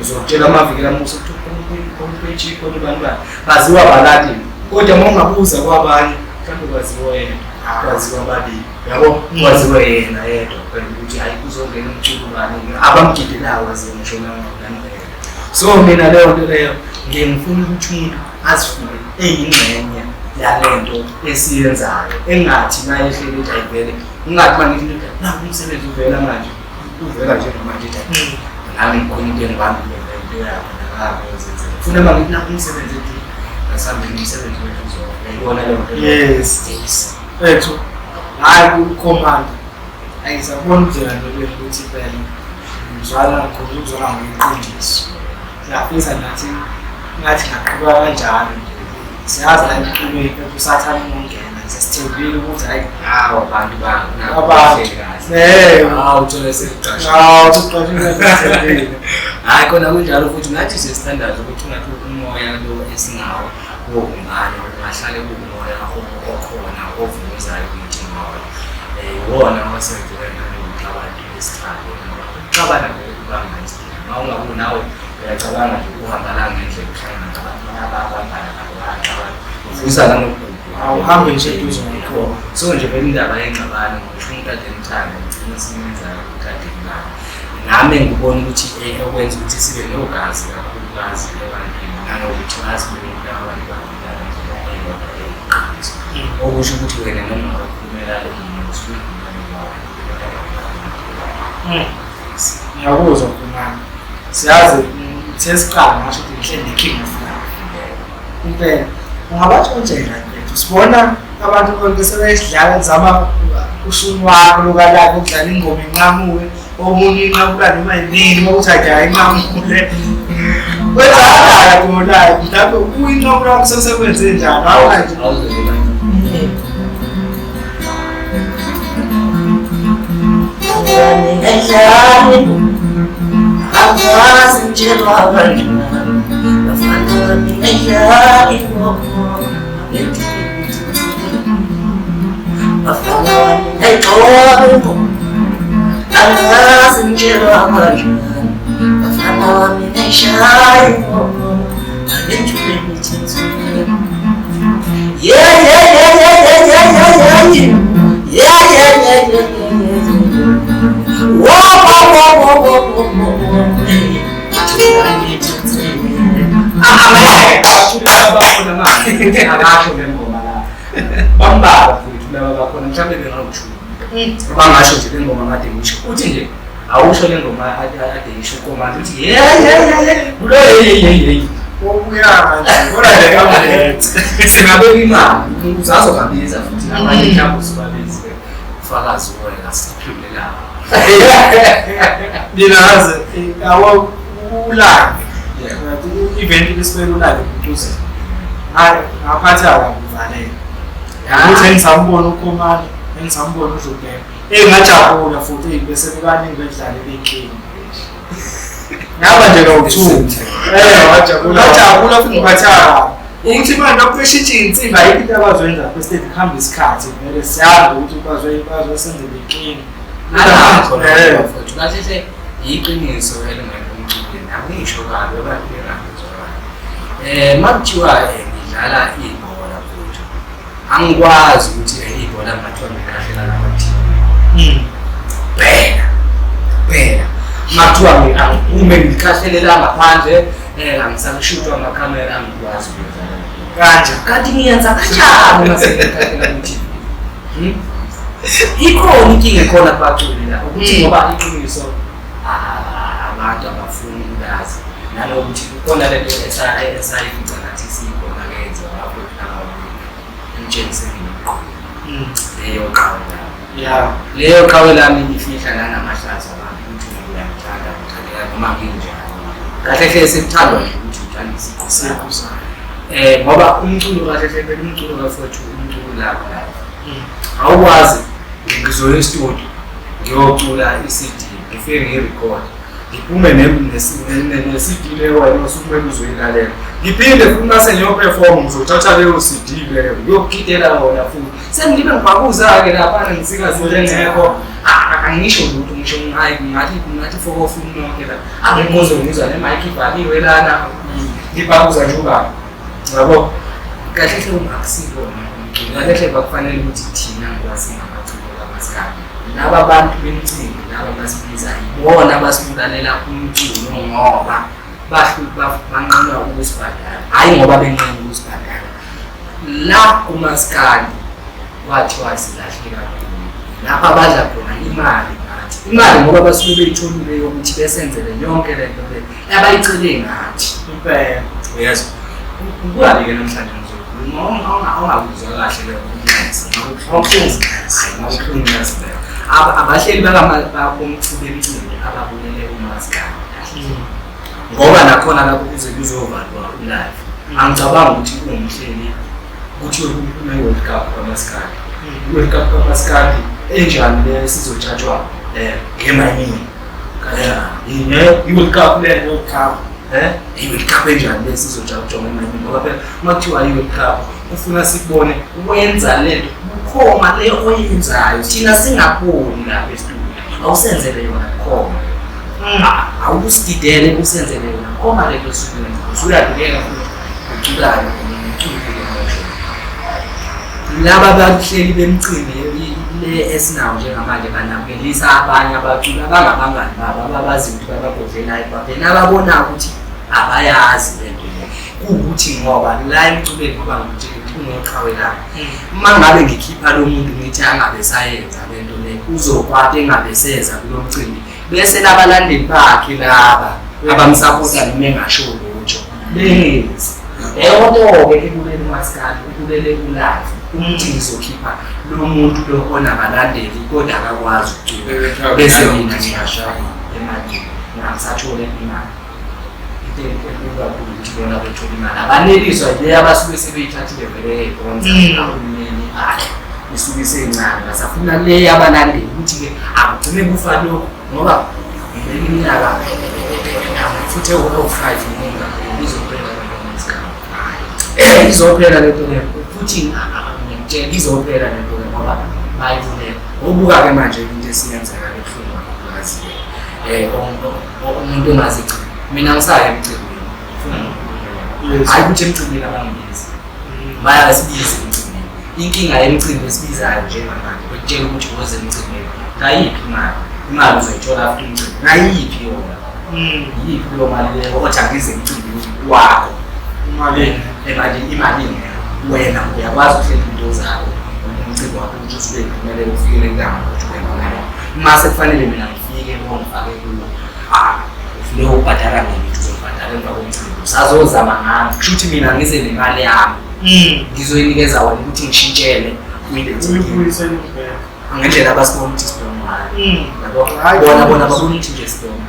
Speaker 1: Uzokutshela amaviki lamusa ukuthi kompeji khona abantu baziwa abalandeli kodwa uma ungabuza kwabanye mhlawumbe kwaziwa yena kwaziwa ababili yabo kwaziwa yena yedwa ukuthi hayi kuzongena umculo bani abamgidelayo waziwa ngisho nanoyedwa. So mina leyo nto leyo ngiye ngifuna ukuthi umuntu azifune eyingxenye yale nto esiyenzayo engathi mayehleli ukuthi ayivele ungathi uma ngithi naku umsebenzi uvela manje uvela njengamanje ethi nami ngikhona into engibambile into yakho nakangozenzela funa uma ngithi naku umsebenzi ethi asihambeni umsebenzi wethu uzovela leyo nto.
Speaker 2: Yes.
Speaker 1: Yes.
Speaker 2: Ethu hayi kuCommander ayisabona ubudlelwane benu ukuthi phela ngizwana khona ukuzwana ngokuqondiswa. Siyafisa nathi ngathi ngaqhubeka kanjalo nje. Siyazi la emculweni phela usathane ungena sesithembile ukuthi hayi
Speaker 1: Hawu abantu
Speaker 2: Abantu.
Speaker 1: kahle. Hawu uthole sekuqasha.
Speaker 2: Hawu usuqashile sesithembile.
Speaker 1: Hayi khona kunjalo futhi nathi sesithandaza ukuthi ungathi umoya lo esinawo wobumbano ungahlale kuwumoya okhona ovuzayo kithi ngoba iwona osenzela nanokuthi abantu besithande ngoba ukuxabana vele kubanga isidingo. Uma ungakunawe uyacabanga nje ukuhamba la ngendlela uhlangana nabantu ababambana nabo bayaxabana uvusa nanokugugu.
Speaker 2: Awuhambe nje eduze ngokhona.
Speaker 1: So nje vele indaba yengxabano ngisho umuntu ade emthanda ngigcina simenzayo ukuthi ade emlanda. Nami ngibona ukuthi okwenza ukuthi sibe nogazi kakhulukazi ebantwini nanokuthi bazibone ukuthi abantu bagidana ngendlela eyodwa eyiqiniso. Okusho ukuthi wena noma ungakhulumela umuntu usuke
Speaker 2: Ngiyakuzwa Commander. Siyazi uthe siqala ngasho ukuthi ngihle ne-King of Love. Impela ungabatshontshela mfethu. Sibona abantu bonke sebesidlala zama ushuni wakho lokalakho ukudlala ingoma inqamuke omunye inqamula noma yinini uma kuthi hayi inqamule. Kwenzakala kona mhlawumbe uyinqamula wakho sesekwenze njani hawu kanje.
Speaker 4: Angazi ngitshelwa kanjani bafana ningayidlali ingoma bafana ningayigxoba ingoma angazi ngitshelwa kanjani bafana ningayishaya ingoma angejule mithetho. Yeah, yeah, yeah, yeah, yeah, yeah, yeah, yeah, yeah, yeah, yeah, yeah, yeah. Whoa, whoa, whoa, whoa, whoa, whoa, whoa.
Speaker 1: Abasho lengoma la bambalwa futhi laba bakhona mhlawumbe bengawuthuli bangasho nje lengoma kade ngisho uthi nje awusho lengoma ade ngisho uCommander uthi yeah yeah yeah kulo hey hey hey
Speaker 2: Obuya manje kodwa nje kamulethe.
Speaker 1: singabeka imali uzazobabiza futhi abanye mhlawumbe usubabize Ufakazi wena siphendulelana.
Speaker 2: Mina awo ulive. Event lesibeke ulive kutuze. Hayi ngaphathi akakuvalele. Ukuthi engisambona uKhomani, engisambona uDlubheka. Engajabula futhi bese bebaningi bedlala benkinga. Ngaba nje kawu-2.
Speaker 3: Wajabula.
Speaker 2: Ngajabula futhi ngiphatheka. Ukuthi manje lokhu beshintsha iy'nsimbi ayikho into abazoyenza lapho esiteji kuhamba isikhathi vele siyazi ukuthi bazosenze benkinga.
Speaker 1: Mfowethu kahle hle iqiniso elingekho emculweni angisho kabi abantu bengangizwa kabi. Uma kuthiwa ngidlala ibhola mfowethu angikwazi ukuthi ibhola ngathiwa ngikhahlela lamathimu. Bheka bheka uma kuthiwa angiphume ngikhahlelela ngaphandle angisashuthwa amakhamera angikwazi ukwenza
Speaker 2: kanje.
Speaker 1: Kanti ngiyenza kanjani uma sengikhahlela ku-TV? Ikhona inkinga ekhona kubaculi la ukuthi ngoba iqiniso abantu abafuni ukulazi nanokuthi kukhona lento esayifica nathi siyibona kenziwa lapho emtshengiseni nomqulu leyo qhawe lami. Leyo qhawe lami ngifihla nanamahlazo abantu ukuthi ngiyamthanda ngithandeka noma nginjani. Kahle hle sekuthandwa nje ukuthi uthanda isiqu sakho. Ngoba umculo kahle hle phela umculo kafowethu umculo lapho lapho. Awukwazi ngizoya estudio ngiyocula i-CD ngifike ngiyirekhode ngiphume ne-CD leyo wena osukumele uzoyilalela ngiphinde futhi mase ngiyoperform ngizothatha leyo CD leyo ngiyokugidela wona futhi sengibe ngibhakuza-ke laphana ngisikazi engekho angisho lutho ngisho ngathi fokofuni nonke la akekho ozongizwa nemayikhi ibhaliwe lana ngibhakuza nje ubaba yabo. Kahle hle ungakusikona kahle hle bakufanele ukuthi thina ngoba singabaculi kamaskandi laba bantu bemcimbi laba basibiza ibona abasibulalela umculo ngoba banqena ukusibhadala, hhayi ngoba benqena ukusibhadala. La kumaskandi kwathiwa silahle kakhulu lapha badla khona imali ngathi imali ngoba basuke beyitholile yokuthi besenzele yonke lento le abayicele ngathi
Speaker 2: Impela.
Speaker 1: Uyezwa kukabi-ke namhlanje ngizokhuluma ongakuzwa kahle leyo abahleli bomcimbi ababulele umaskandi ngoba nakhona lapho kuze kuzovalwa ulive angicabangi ukuthi ungumhleli kuthiwe kune-World Cup kamaskandi. I-World Cup kamaskandi enjani leyo sizojajwa ngemayini i-World Cup le
Speaker 2: World Cup
Speaker 1: i-World Cup enjani le sizojajwa ngemayini ngoba phela uma kuthiwa i-World Cup ufuna sikubone wenza lento bukhoma le oyenzayo thina singaboni lapha estudio awusenzele yona bukhoma awusididele usenzele yona bukhoma lento osukuyenza usuyadukeka futhi uculayo umculo laba bahleli bemcimbi le esinawo njengamanje banakelisa abanye abaculi abangabangani babo ababazi ukuthi babagodlelayo babhena ababona ukuthi abayazi lento le kuwukuthi ngoba la emculweni ngoba ngikutshela ukuthi unoqhawe lami uma ngabe ngikhipha lo muntu ngithi angabe sayenza lento le uzokwata engabe seza kulo mcimbi bese labalandeli bakhe laba abamsapota noma engasho lutho bengenzi leyo-ke ebulele umaskandi ubulele ulive ukuthi ngizokhipha lo muntu lo onabalandeli kodwa akakwazi ukucula bese mina ngiyashaya emalini ngingasathole imali into enkulu kakhulu ukuthi bona bethole imali abaneliswa yile abasuke sebeyithathile vele eyibonza kahulumeni akhe isuke isencane basafuna le abalandeli ukuthi-ke akugcine kufa lokhu ngoba ngibeka iminyaka futhi ewu-5 izophela izophela lento leyo futhi ngiyakutshela izophela lento leyo ngoba bayivulela ubuka-ke manje into esiyenzeka ebuhlungu kakhulukazi-ke umuntu ongazigcini mina ngisaya emcimbini hhayi ukuthi emcimbini abangibizi bayasibiza emcimbini inkinga yemicimbi esibizayo njengamanje bekutshela ukuthi woze emcimbini ngayiphi imali imali uzoyithola after umcimbi ngayiphi yona yiphi leyo mali leyo othi angize emcimbini wakho imali imali ingekho wena uyakwazi ukuhlela into zakho umcimbi wakho ukuthi usube impumelelo ufikele intanga ukuthi ube impumelelo uma sekufanele mina ngifike ngongifake kuwo leyo ubhadala mina ukuthi uzobhadala emva komcimbi usazozama ngami kusho ukuthi mina ngize nemali yami ngizoyinikeza wena ukuthi ngishintshele
Speaker 2: Uyibuyisele impela.
Speaker 1: Ngendlela abasibona ukuthi sibonga ngayo. Yabo?
Speaker 2: Hhayi,
Speaker 1: Bona babona ukuthi nje sibonga.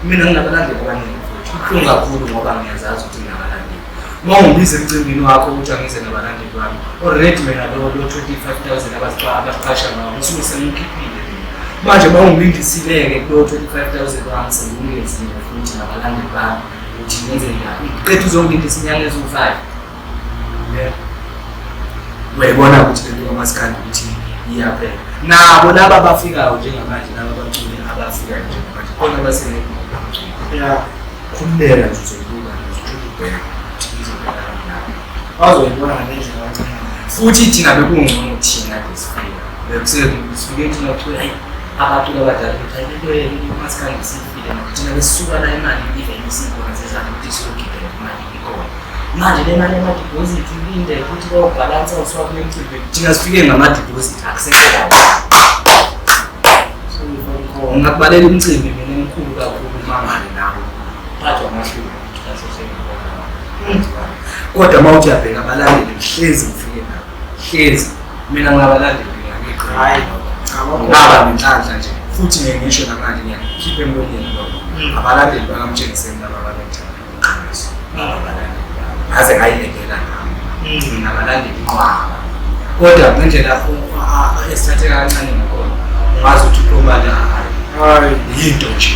Speaker 1: Mina nginabalandeli abaningi futhi. Kubuhlungu kakhulu ngoba ngiyazazi ukuthi nginabalandeli. Uma ungibiza emcimbini wakho ukuthi angize nabalandeli bami, already mina lo 25,000 abasiqasha ngawo ngisuke sengikhiphile mina. Manje uma ungilindisile-ke kulo 25,000 wami senginikezile futhi nabalandeli bami ukuthi ngenze njani. Qeda uzongilindisa inyanga eziwu-5. Yeah. Uyayibona ukuthi lento kamaskandi ukuthi iyaphela. Nabo laba abafikayo njengamanje, laba abaculi abafikayo njengamanje, khona abasenekho.
Speaker 2: Yeah.
Speaker 1: Khululeka nje uzoyibuka nje uthule ubheke ukuthi izophela kanjani.
Speaker 2: Bazoyibona ngendlela abancane ngayo.
Speaker 1: Futhi thina bekungcono thina kade sifika. Bekusefike thina kuthiwe hayi abaculi abadala ukuthi hayi lento yemaskandi sifile manje. Thina besisuka la imali ivele isikhona sesihamba ukuthi siyogibela imali ikhona. Manje le mali yamadibhozithi ilinde futhi bayobhalansa usuka kule mcimbi. Thina sifike ngamadibhozithi akusekho kahle.
Speaker 2: Seyifaka ikhona.
Speaker 1: Ngingakubalela imicimbi mina emikhulu kakhulu mangale nabo. Phathwa amahluku ukuthi kahle sengibona. Kodwa uma uthi uyabheka abalandeli ngihlezi ngifike nabo. Hlezi mina nginabalandeli
Speaker 2: Hhayi.
Speaker 1: ngiyaqiqa.
Speaker 2: Cha, bakhona.
Speaker 1: Ngaba nenhlanhla nje futhi ngeke ngisho namanje ngiyakhipha emlonyeni lokho. Abalandeli bakamtshengiseni laba ababengithanda iqiniso. Abalandeli bami. Ngaze ngayilekela nami. Nginabalandeli inqwaba. Kodwa ngendlela esithatheka kancane ngakhona ungazi ukuthi ukhomanda hayi
Speaker 2: Hhayi.
Speaker 1: yinto nje.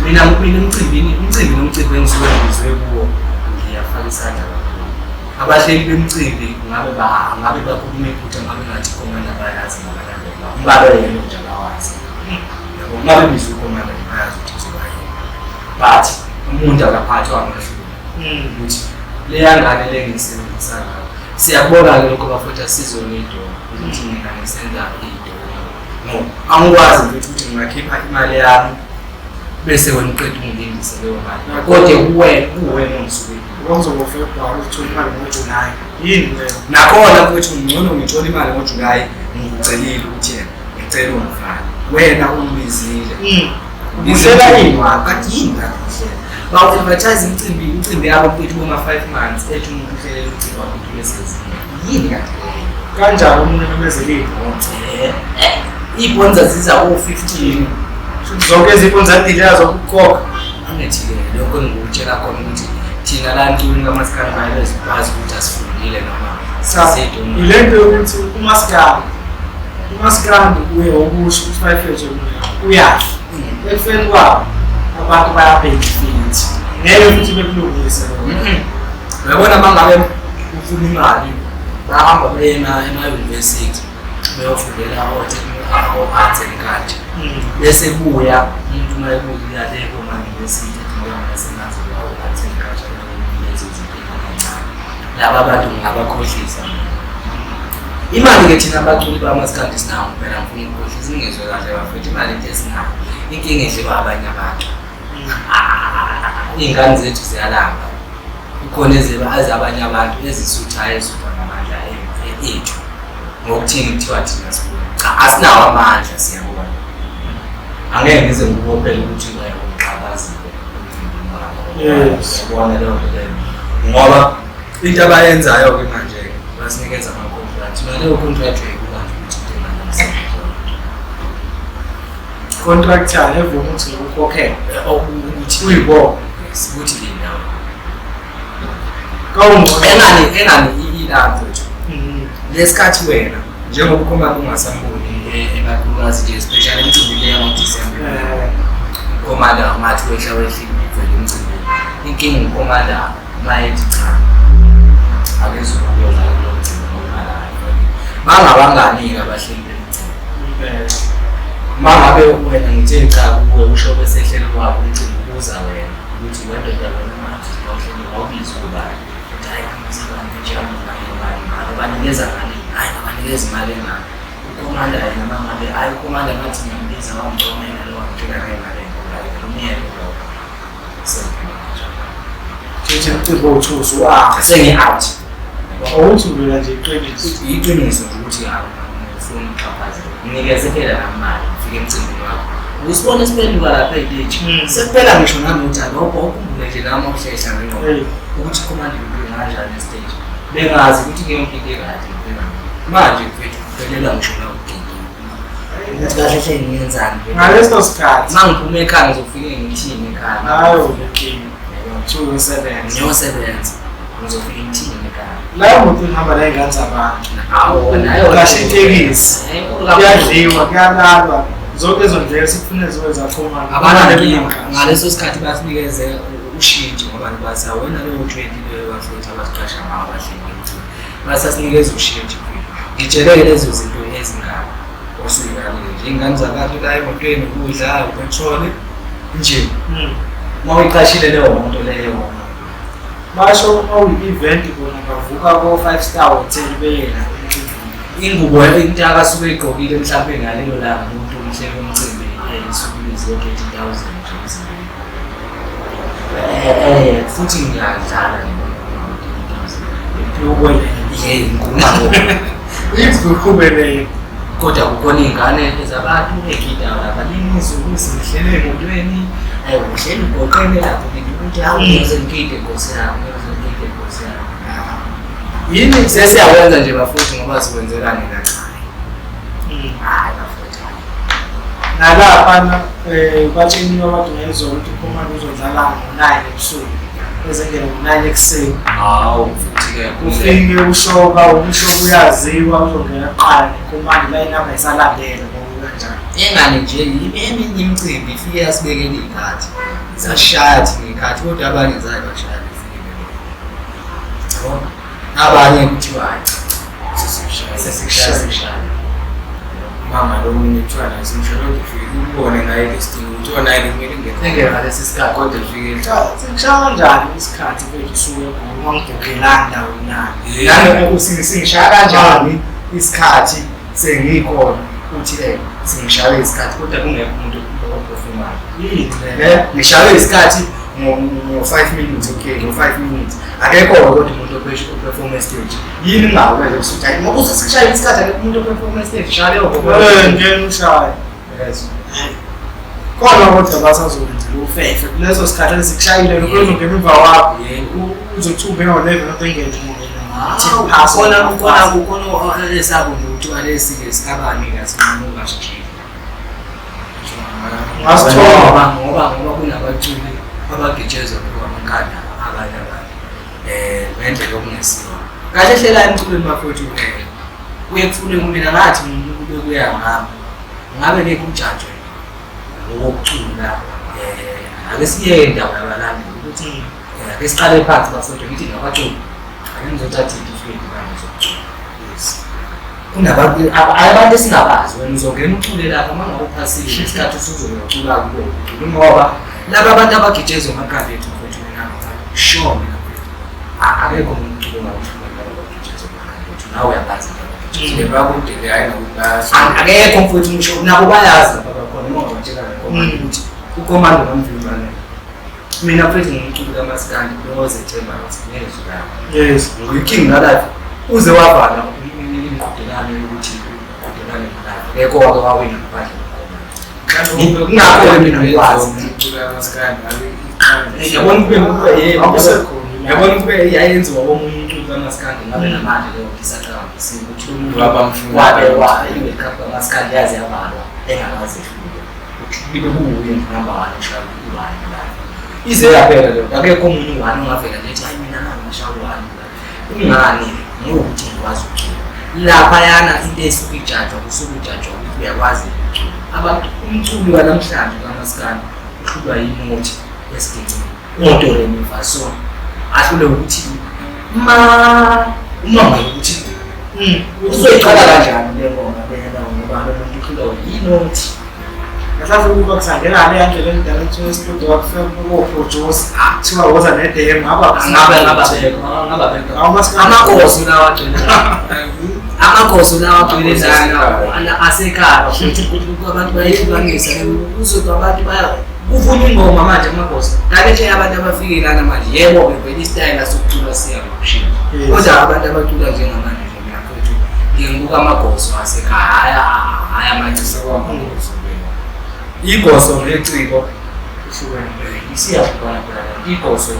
Speaker 1: Mina mina emcimbini, umcimbi nomcimbi engisuke ngizwe kuwo ngiyafaka isandla kakhulu. Abahleli bemcimbi ngabe ngabe bakhuluma iphutha ngabe ngathi ikhomanda bayazi ngabalandeli babo. Ngabe yena nje abawazi. Yabo ngabe bizwe ikhomanda nje bayazi ukuthi kuzoba yini. But umuntu akaphathwa amahluku ukuthi leya ngane le ngiyisebenzisa ngayo. Siyakubona-ke lokho bafowethu asizona iy'dongo ukuthi mina ngisenza iy'dongo. No, angikwazi mfethu ukuthi ngingakhipha imali yami bese wena uqeda ungilindise leyo mali. Kodwa kuwena ongisuke.
Speaker 2: Ngokuzoba February uzothola imali ngoJulayi. Yini leyo?
Speaker 1: Nakhona mfethu ngcono ngithola imali ngoJulayi ngikucelile ukuthi yena ngicela ungifake. Wena ungibizile.
Speaker 2: Uhlela ini?
Speaker 1: Kanti yini kanti uhlela? Bawu-advertise imicimbi yabo mfethu boma-5 months ethi umuntu uhlelela umcimbi wakhe uthule esezini. Yini kanti leyo?
Speaker 2: Kanjani umuntu ememezele iy'bhonzi?
Speaker 1: Iy'bhonza ziza ko-15.
Speaker 2: Zonke izibhonzi zadileka zokukhokha.
Speaker 1: Angithi-ke lokho engikutshela khona ukuthi thina la emculweni kamaskandi bazi ukuthi asifundile noma sisedumile.
Speaker 2: Ile nto yokuthi umaskandi uye wokusho ukuthi 5 years uyadla. Ekufeni kwabo abantu bayabhenefit. Ngeke futhi bekulungise lokho.
Speaker 1: Uyabona uma ngabe ufuna imali bahamba beye ema-university beyofundela o-arts and culture. Bese buya umuntu uma ebuya le koma-university ethi ngoba mina sengazi o-arts and culture lezo zinto kancane. Laba bantu ngingabakhohlisa mina. Imali-ke thina abaculi bamaskandi sinawo phela ngifuna ukukhohlisa ingezwe kahle bafethu imali into esinayo. Inkinga idliwa abanye abantu. Iy'ngane zethu ziyalamba. Kukhona ezabanye abantu ezisuthayo ezisutha ngamandla ethu. Ngokuthini kuthiwa thina sibona. Cha, asinawo amandla siyabona. Angeke ngize ngikubophele ukuthi ungixhaphaziwe emcimbini wakho.
Speaker 2: Yes.
Speaker 1: Uyabona leyo nto leyo. Ngoba into abayenzayo-ke manje basinikeza ama-contract. Naleyo contract uyayibuka nje ukuthi into enganomsebenzi.
Speaker 2: Contract yayo evuma ukuthi ukukhokhele.
Speaker 1: Ukuthi
Speaker 2: Uyibona.
Speaker 1: Yes, ukuthi le ndawo.
Speaker 2: Kawungcono.
Speaker 1: Engani ila mfethu. Lesikhathi wena njengoba ukhomanda ungasamboni ekakhulukazi nje especially emcimbini leyo ngoDisemba. Ukhomanda ungathi wehla wehlile uvele emcimbini. Inkinga ukhomanda mayethi cha. Akezulu ukuyodlala kulo mcimbi ngoba imali. Bangabangani-ke abahleli bemcimbi. Uma ngabe wena ngithe cha kuwe usho besehleli kwakho umcimbi ubuza wena ukuthi wendoda wena manje awuhleli wawubizwa ubani. Uthi hayi ngizibani nje imali banikeza ngani? Hayi banikeza imali engaka. Ukhomanda yena uma ngabe hayi ukhomanda ngathi ngiyambiza wangicomela lo wangitshela ngemali engaka. Umyeke lokho. Sekuphuma kanjalo.
Speaker 2: Thithi umcimbi owuthusi wa.
Speaker 1: Sengi-out.
Speaker 2: Awuthi ulwela nje iqiniso.
Speaker 1: Iqiniso nje ukuthi angifuni ukuxhaphazeka. Nginikeze phela nami imali ngifike emcimbini wakho. Usibone siphenduka lapha ey'teji. Sekuphela ngisho nami uthando ukhumbule nje nami ukuhlehla ngengqondo. Ukuthi khomanda ngifike kanjani esiteji. Bengazi ukuthi ngiyonke into ekahle. Manje mfethu Uphelelwa ngisho la ugigile. Ukuthi kahle hle ngiyenzani
Speaker 2: Ngaleso sikhathi.
Speaker 1: Uma ngiphuma ekhaya ngizofike ngithini ekhaya?
Speaker 2: Hayo inkinga. Uyosebenza.
Speaker 1: Ngiyosebenza. Ngizofike ngithini ekhaya?
Speaker 2: La moto ihamba la ingane zabantu.
Speaker 1: Awu nayo
Speaker 2: Uqashe itekisi. Kuyadliwa, kuyalalwa. Zonke lezo ndlela sifune zibe zaxhumana.
Speaker 1: Abanankinga ngaleso sikhathi basinikeze ushintshi ngoba bathi awena leyo 20 leyo bafethu abasiqasha ngawo abahleli bemcimbi. Basasinikeza ushintshi. Ngitsheleke lezo zinto ezingaka osuyikalile nje ingane zabantu la emotweni ukudla upetroli nje. Uma uyiqashile leyo moto leyo
Speaker 2: Basho uma uyi-event bona bavuka ko-five star hotel beye la emcimbini.
Speaker 1: Ingubo into akasuke eyigqokile mhlawumbe ngalelo langa umuntu umhleli womcimbi isuke ibize 30,000 nje izinto. Futhi ngiyadlala nje ngikhuluma
Speaker 2: Iziqhubelele.
Speaker 1: Kodwa kukhona iy'ngane zabantu ey'gidayo lapha ninizulu sihlele emotweni uhleli ugoqene lapho ukuthi hawu ngiyoze ngigide nkosi yami, ngiyoze ngigide nkosi yami.
Speaker 2: Yini
Speaker 1: Sesiyawenza nje bafowethu ngoba siwenzelani na cha. Hayi bafowethu.
Speaker 2: Nalaphana batsheniwe abantu ngezolo ukuthi uKhumalo uzodlala ngo-9 ebusuku ezengene ngo-9 ekuseni.
Speaker 1: Hawu futhi-ke
Speaker 2: Ufike ushoka, umshoka uyaziwa uzongena kuqala nekhumalo la inamba isalandela ngoba kanjalo.
Speaker 1: Engane nje eminye imicimbi ifike yasibekela iy'khathi. Sashaya thina iy'khathi kodwa abanye zaye bashaya befike belele. Yabona? Abanye kuthiwa hayi cha
Speaker 3: Sesikushaya.
Speaker 1: sesikushaya sekushaya.
Speaker 3: Mama lo munye kuthiwa naye simshaya kodwa ufike umbone ngaye listing kuthiwa naye kumele ingene.
Speaker 1: Engene ngalesi sikhathi.
Speaker 3: Kodwa ifike
Speaker 2: Cha, sikushaya kanjani isikhathi mfethu usuke egoli ungibhukhelani ndawo nani?
Speaker 1: Nanokuthi singishaya kanjani isikhathi sengikhona uthi singishaya isikhathi kodwa kungekho umuntu operformayo.
Speaker 2: Yini le?
Speaker 1: Ngishaye isikhathi ngo-5 minutes, okay, ngo-5 minutes. Akekho kodwa umuntu operform stage. Yini ngawo manje usuthi hayi ngoba usesishaya isikhathi akekho umuntu operform stage shaya leyo
Speaker 2: Ngena ushaye.
Speaker 1: Yes.
Speaker 2: Khona kodwa basazokwenzela ufefe kuleso sikhathi esikushayile lokho uzongena emva kwakho.
Speaker 1: Yebo.
Speaker 2: Uzothi ungena ngo-11 kodwa engene ungena ngo-10 past.
Speaker 1: Khona khona kukhona esabo nje ukuthi alesi-ke sikabani kasinqamuka sijile.
Speaker 2: Ungasithola.
Speaker 1: Ngoba ngoba kunabaculi abagijezwa amakhanda abanye abantu ngendlela okungesiyo. Kahle hlela emculweni bafowethu kuye kufune mina ngathi kube kuya ngami ngabe ngeke ujajwe ngokucula ake siye indaba yabalandeli ukuthi ake siqale phansi bafowethu ngithi nabaculi ake ngizothatha itifiketi manje zokucula. Kunabantu abantu esingabazi wena uzongena ucule lapha uma ngabe uphasile isikhathi usuzocula kubo ucule ngoba laba abantu abagijezwa emakhanda ethu mfowethu mina sure mina mfowethu akekho umuntu oculuma uhlula laba abagijezwa emakhanda ethu nawe uyabazi
Speaker 3: Nje bakude le hayi nokuthi bayasho.
Speaker 1: Akekho mfowethu ngisho nabo bayazi lapha bakhona uma ungabatshela ngekomando ukuthi ukomando ngamvimbane. Mina mfowethu ngumculi kamaskandi lozethemba ukuthi ngezwi lami.
Speaker 2: Yes.
Speaker 1: Ngiyi-king nalapho uze wavala imiqhudelano yokuthi uqhudelane nalapho akekho wake wawina ngaphandle kokomando. Ngakho-ke mina ngikwazi.
Speaker 3: Umculo kamaskandi ngabe iqhamuka.
Speaker 1: Yabona kube yebo.
Speaker 2: Akusekhona.
Speaker 1: Yabona kube yayenziwa omunye umculo kamaskandi ngabe namanje leyo nto isaqhakambisiwe ukuthi umuntu
Speaker 3: Wabamfuna.
Speaker 1: wabe i-World Cup kamaskandi yaze yavalwa engakaze ehlulwe. Libe kuwuye nje number one eshaya u-one la. Ize yaphela leyo nto akekho omunye u-one ongavela nje ethi hayi mina nami ngishaya u-one la. Kungani? Ngokuthi ngikwazi ukucula. Laphayana into esuke ijajwa kusuke ujajwa ukuthi uyakwazi ukucula. Abantu umculi wanamhlanje kamaskandi uhlulwa yinothi esiginqini. Do re mi fa sol. Ahlule ukuthi ma uma ukuthi uzoyiqala kanjani le ngoma lena ngoba lo muntu uhlulwa yinothi.
Speaker 2: Kahle ukuba kusangena le ndlela endala kuthiwa e-studio kwakufika ko-producer kuthiwa woza ne-demo ngaba
Speaker 1: Ngabe ngaba bheka. Amagoso lawa agcwele amagoso lawa agcwele lana asekhaya futhi abantu bayehlukanisa uzodwa abantu baya kuvunywa ingoma manje amagoso kahle nje abantu abafike lana manje yebo-ke vele isitayela sokucula siyakushintsha kodwa abantu abacula njengamanje nje mina mfowethu ngiye ngibuka amagoso asekhaya hhayi amanje
Speaker 3: Sekwamagoso.
Speaker 1: Igoso ngeciko isiyahlukana phela igoso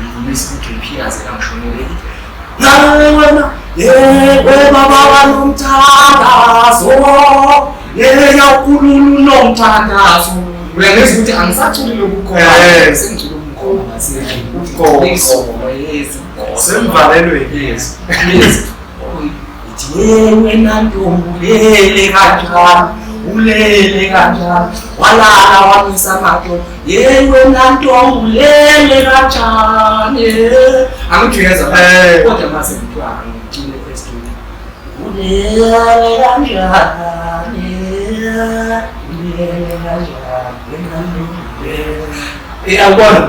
Speaker 1: ngivumisa ukuthi ngiphiyaze kangishonele wena Yewe baba wanomthandazo, yeya ukululu nomthandazo. Uyangizwa ukuthi angisaculi lobukhoma, sengicula ubukhoma
Speaker 2: Ubukhoma.
Speaker 1: Yes.
Speaker 2: Semvalelweni.
Speaker 1: Yes. Yes. Ithi yewe nantombi ulele kanjani, ulele kanjani, walala wamisa amatolo, yewe nantombi ulele kanjani. Angithi uyezwa kodwa mase kuthiwa angicule estudio. Ulele kanjani, ulele kanjani, nantombi. Uyabona?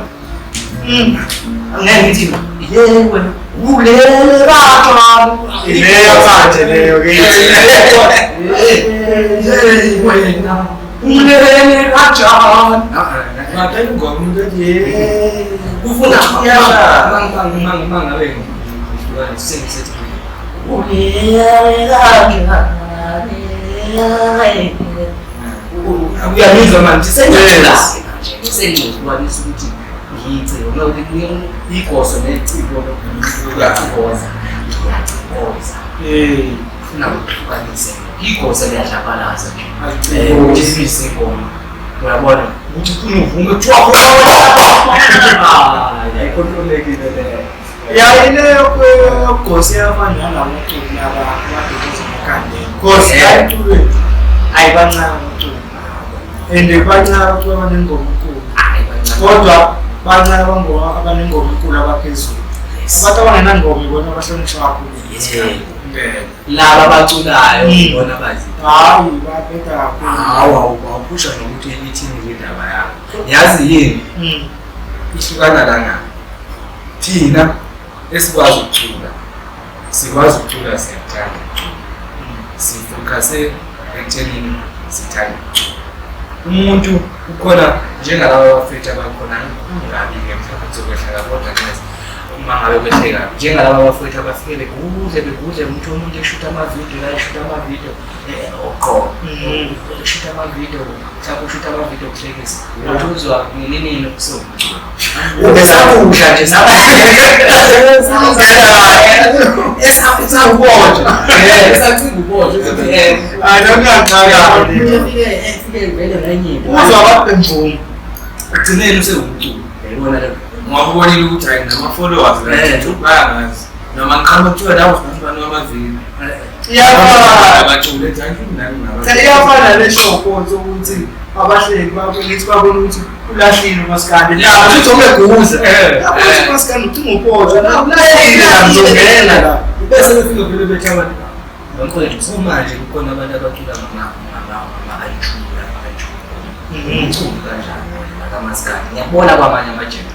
Speaker 1: Angeke ngithi yewe ulele kanjani.
Speaker 2: Ileyo manje leyo ke.
Speaker 1: Wena ulele kanjani.
Speaker 3: Ngaqala ingoma umuntu ethi "Yey."
Speaker 1: Ufuna
Speaker 3: Yeah.
Speaker 1: mangabe sengisethi ulele kanjani. Uyangizwa manje sengiyacula manje sengiyakubonisa ukuthi ngiyiciko ngoba igoso neciko lokucikoza ngiyacikoza funa ukuhlukanise igoso liyadlabalaza nje ukuthi simise ingoma uyabona ukuthi ufuna uvume kuthiwa ayikhontrolekile leyo.
Speaker 2: Ya ileyo yokugosi iyafana nalamaculo laba abaduduza emakhandeni. Because la emculweni ayi bancane abaculo. And bancane abaculo abanengoma enkulu.
Speaker 1: Hayi bancane.
Speaker 2: Kodwa bancane abangoma abanengoma enkulu abaphezulu. Abantu abangenangoma ibona abahlonishwa kakhulu.
Speaker 3: Impela.
Speaker 1: Laba abaculayo ibona bazi.
Speaker 2: Hayi babheda kakhulu.
Speaker 1: Hawu awuphusha nokuthi ithini le ndaba yakho. Yazi yini ihlukana kangaka.
Speaker 3: Thina esikwazi ukucula sikwazi ukucula siyakuthanda ukucula. Sifocuse ekuthenini sithanda ukucula. Umuntu ukhona njengalaba abafethu abakhona kungabi-ke mhlawumbe kuzokwehla kodwa nxa uma ngabe kwehle kabi njengalaba abafethu abafike begudle begudle umuntu umuntu eshutha amavidiyo la eshutha amavidiyo oqobo eshutha amavidiyo mhlawumbe ushutha amavidiyo kuhlekisa uthi uzwa nini nini kusewumculo ubesakusha nje esakubonja esacinga ubonja ukuthi
Speaker 2: Hayi nokuyangixaka.
Speaker 1: efike vele nenye into
Speaker 2: Uzwa abantu bemvuma.
Speaker 1: ekugcineni usewumculo yayibona le
Speaker 3: Ngoba ubonile ukuthi hayi nama-followers la YouTube bayangazi. Noma ngiqhamuka kuthiwa la usibani wamaviki.
Speaker 2: Iyafana.
Speaker 3: Abaculi ethi hayi nami ngaba.
Speaker 2: Cha iyafana le show konke ukuthi abahleli ngithi babona ukuthi ulahlile umaskandi.
Speaker 3: Ya,
Speaker 2: uthi umeguza. Lapho uthi umaskandi ucinga upotsho. Ulahlile la ngizongena la.
Speaker 1: Bese befika vele bethi abantu bamqonde so manje kukhona abantu abacula ngama-iTunes umculo kanjani wena kamaskandi ngiyakubona kwamanye amajele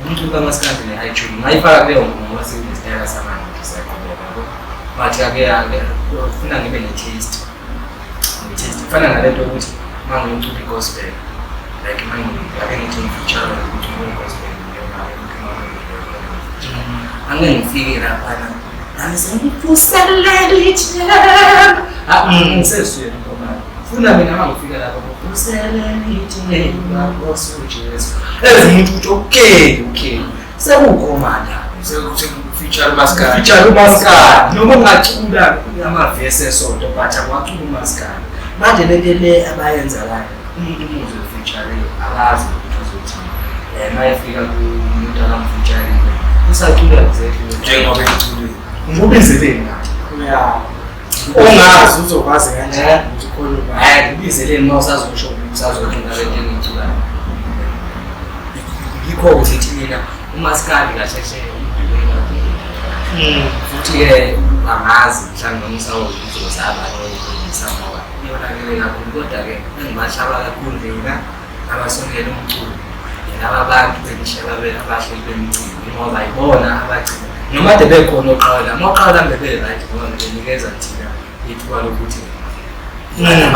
Speaker 1: umculo kamaskandi ne-iTunes ngayifaka kuleyo ngoma ngoba sekunesitayela samanje siyaqhubeka yabo but ake kufuna ngibe ne-taste ne-taste kufana nale nto yokuthi uma ngiyocula i-gospel like ake ngithi ngifeature umculo we-gospel angeke ngifike laphana nami sengiphuselela ithemba ngisesuyena inkomane funa mina uma ngifika lapha ngiphuselela ithemba Nkosi uJesu eze umuntu ukuthi okay okay sekukhomanda
Speaker 3: Sekuthi-feature umaskandi.
Speaker 1: feature umaskandi noma ungacula amavesi esonto but akwacula umaskandi manje lento le abayenzakayo umuntu umuzwe feature akazi ukuthi uzothini uma efika kumuntu akamfeature usacula exactly
Speaker 3: Njengoba eculile.
Speaker 1: ngibubizeleni ngathi
Speaker 2: Ya. Ongazi uzokwazi kanjani ukuthi ukhona ubani.
Speaker 1: hayi ngibizeleni uma usazosho usazocula lento engiyiculayo yikho ukuthi mina umaskandi kahle hle umbhekene kakhulu futhi-ke angazi mhlawumbe noma usawuzozaba ngoba iyonakele kakhulu kodwa-ke engibahlaba kakhulu mina abasongela umculo laba bantu bengihleba abahleli bemcimbi ngoba yibona abagcina noma ade bekhona oqala ama oqala bebe-right ngoba benikeza thina ithuba lokuthi manje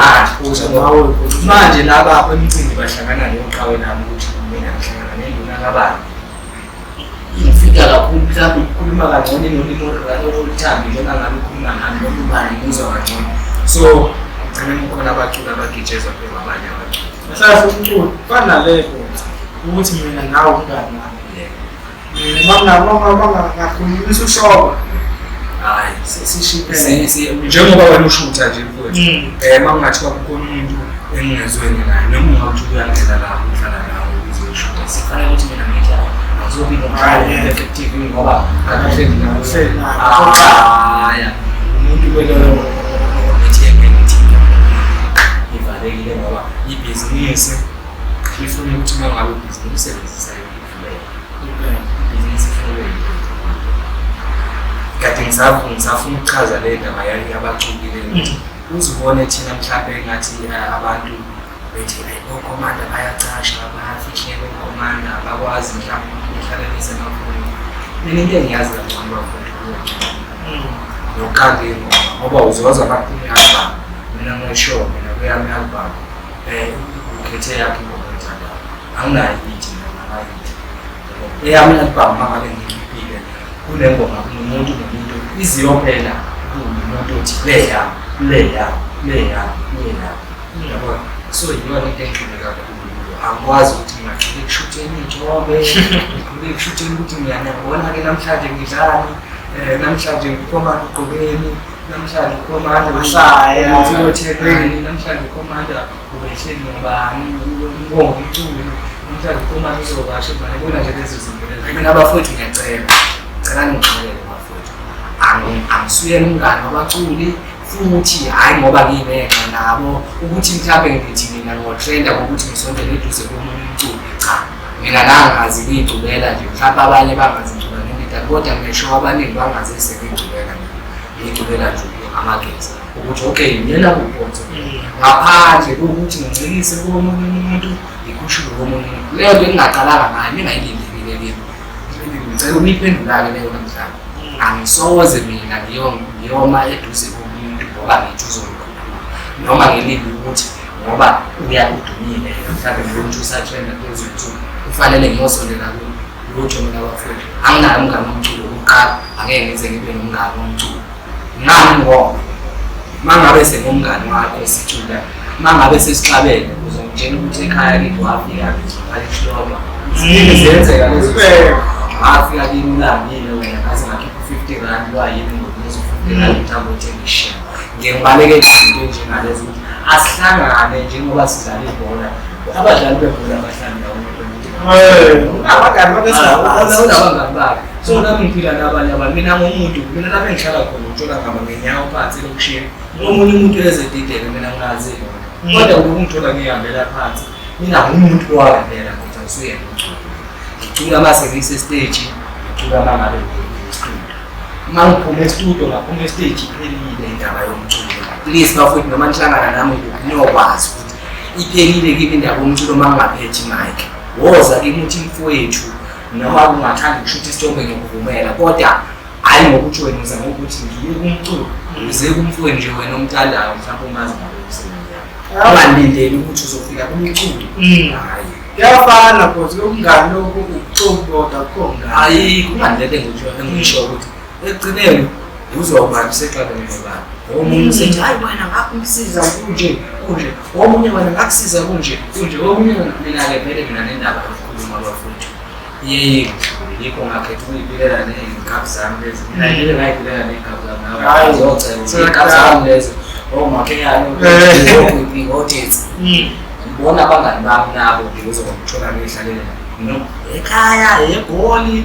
Speaker 1: manje laba emcimbi bahlangana noqhawe nami ukuthi mina ngihlangana nenduna kabani ngifika kakhulu mhlawumbe ukukhuluma kangcono nolimi oluthambile noma ngabe ukhuluma nami noma ubani ngizwa kangcono so gcine kukhona abaculi abagijezwa phezu kwabanye abaculi.
Speaker 2: Mhlawumbe umculo kufana naleko ukuthi mina nawe umngani wami. Mina mangakhulumisa ushoba
Speaker 3: Hhayi.
Speaker 2: Sesishiphele.
Speaker 3: Njengoba wena ushutha nje mfowethu, uma kungathiwa kukhona umuntu engingezweni naye noma ungakuthi uyangena lapho uhlala nawe uzoshutha.
Speaker 1: Sifanele ukuthi mina ngithi azobi
Speaker 2: Hhayi.
Speaker 1: no-Perfect TV ngoba akahleli nawe.
Speaker 2: Uhleli naye.
Speaker 1: Hhayi, umuntu kwelo ethi ngithi ivalekile ngoba
Speaker 3: Ibhizinisi ifuna ukuthi uma ngabe ibhizinisi usebenzisa imvulela.
Speaker 1: ibhizinisi ifuna ube
Speaker 3: Kade ngisafuna ukuchaza le ndaba yabaculi le ukuthi uzibone thina mhlampe engathi abantu bethi ayi okhomanda bayacasha, bayafihleka okhomanda, abakwazi mhlawumbe ukuhlanganisa amafoni. Mina into engiyazi kangcono bafowethu kuwuculo nokuqamba ingoma ngoba uzozwa baphuma i-album. Mina ngisho mina kweyami i-album ukhethe yakho ingoma oyithandayo. Anginayo imithi mina ngamayithi. Eyami i-album uma ngabe ngiyikhiphile kunengoma kunomuntu nomuntu iziyophela kunomuntu othi leya leya leya leya. Yabona? So iyona into engigxile kakhulu kuyo. Angikwazi ukuthi ngingagxila ekushutheni iy'thombe, ngigxile ekushutheni ukuthi ngiyabona-ke namhlanje ngidlani, namhlanje ngikhomanda ugqokeni, namhlanje ukhomanda
Speaker 2: Amahlaya.
Speaker 3: ukuthi uyothengani, namhlanje ukhomanda ubehleli nobani, ubonga umculo, namhlanje ukhomanda uzovakasha ubani. Yabona nje lezo zinto lezo.
Speaker 1: Mina bafowethu ngiyacela, ngicela ningixolele bafowethu. Angisuyena umngani wabaculi futhi hhayi ngoba nginenxa nabo ukuthi mhlawumbe ngithi mina ngotrenda ngokuthi ngisondele eduze komunye umculi. Cha, mina nangazi ngiyicubela nje, mhlawumbe abanye bangazi ngicula ngendidane, kodwa ngisho abaningi bangazi sengiyicubela mina. Ngiyicubela nje amageza ukuthi okay ngiyena kuphonso ngaphandle kokuthi ngincikise komunye umuntu, ngikhushulwe komunye umuntu. Leyo nto engingaqalanga ngayo ningayilindekile kimi. Ngicela ukuyiphendula-ke leyo namhlanje. Angisoze mina ngiyoma eduze komuntu ngoba ngithi uzongikhuphula noma ngilinde ukuthi ngoba uya udumile mhlawumbe ngokuthi usatrenda phezulu so kufanele ngiyosondela kuye. Lutho mina bafowethu, anginaye umngani womculo okokuqala, angeke ngize ngibe nomngani womculo. Ngani ngoba uma ngabe sengumngani wakho sicula, uma ngabe sesixabene uzongitshela ukuthi ekhaya kithi wafika ngizokhala ishloko. Ziningi ziyenzeka lezo zinto. Wafika kimi ulambile wena ngaze ngakhipha u-50 rand lwayini ngokunikeza u-50 rand mhlawumbe uthenge ishisha. Ngiye ngibalekele izinto enjengalezo ukuthi asihlangane njengoba sidlala ibhola. Abadlali bebhola abahlali ndawonye.
Speaker 2: Unabangani bakho esingabazi.
Speaker 1: Unabangani bakhe. So nami ngiphila nabanye abantu. Mina ngumuntu, mina lapho engihlala khona ngithola ngihamba ngenyawo phansi elokishini. Omunye umuntu ezedidele mina ngingazi lona. Kodwa ukungithola ngihambela phansi. Mina ngumuntu owahambela ngokuthi angisuyena umculi. Ngicula uma sengise-stage, ngicula uma ngabe ngisestudio. Uma ngiphuma estudio, ngaphuma estage iphelile indaba yomculo. Please bafowethu noma nihlangana nami kuphi niyokwazi ukuthi iphelile kimi indaba yomculo uma ngingaphethe imic. Woza kimi uthi mfowethu noma ungathanda ukushutha isithombe ngiyokuvumela, kodwa hhayi ngokuthi wena uza ngokuthi ngiye kumculo, uze kumfowethu nje wena omthandayo mhlawumbe umazi ngabe umsebenzi yakho. Ungalindeli ukuthi uzofika kumculo. Hhayi.
Speaker 2: Kuyafana because umngani lokhu ukuxoki kodwa akukho mngani.
Speaker 1: Hhayi, kungalele engisho ukuthi ekugcineni uzobani usexabene nobani. Omunye usethi hayi wena ngakumsiza kunje kunje, omunye wena ngakusiza kunje kunje, omunye wena mina-ke vele mina nendaba yokukhuluma bafowethu iye yikho ngakhetha ukuyipilela ney'nkabi zami lezi. Mina ngike ngayipilela ney'nkabi zami
Speaker 2: Hhayi.
Speaker 1: ngizocela iy'nkabi zami lezo omakheyane okwiphi otetsi. Ngibona abangani bami nabo nje uzongithola ngiyihlalele no ekhaya eGoli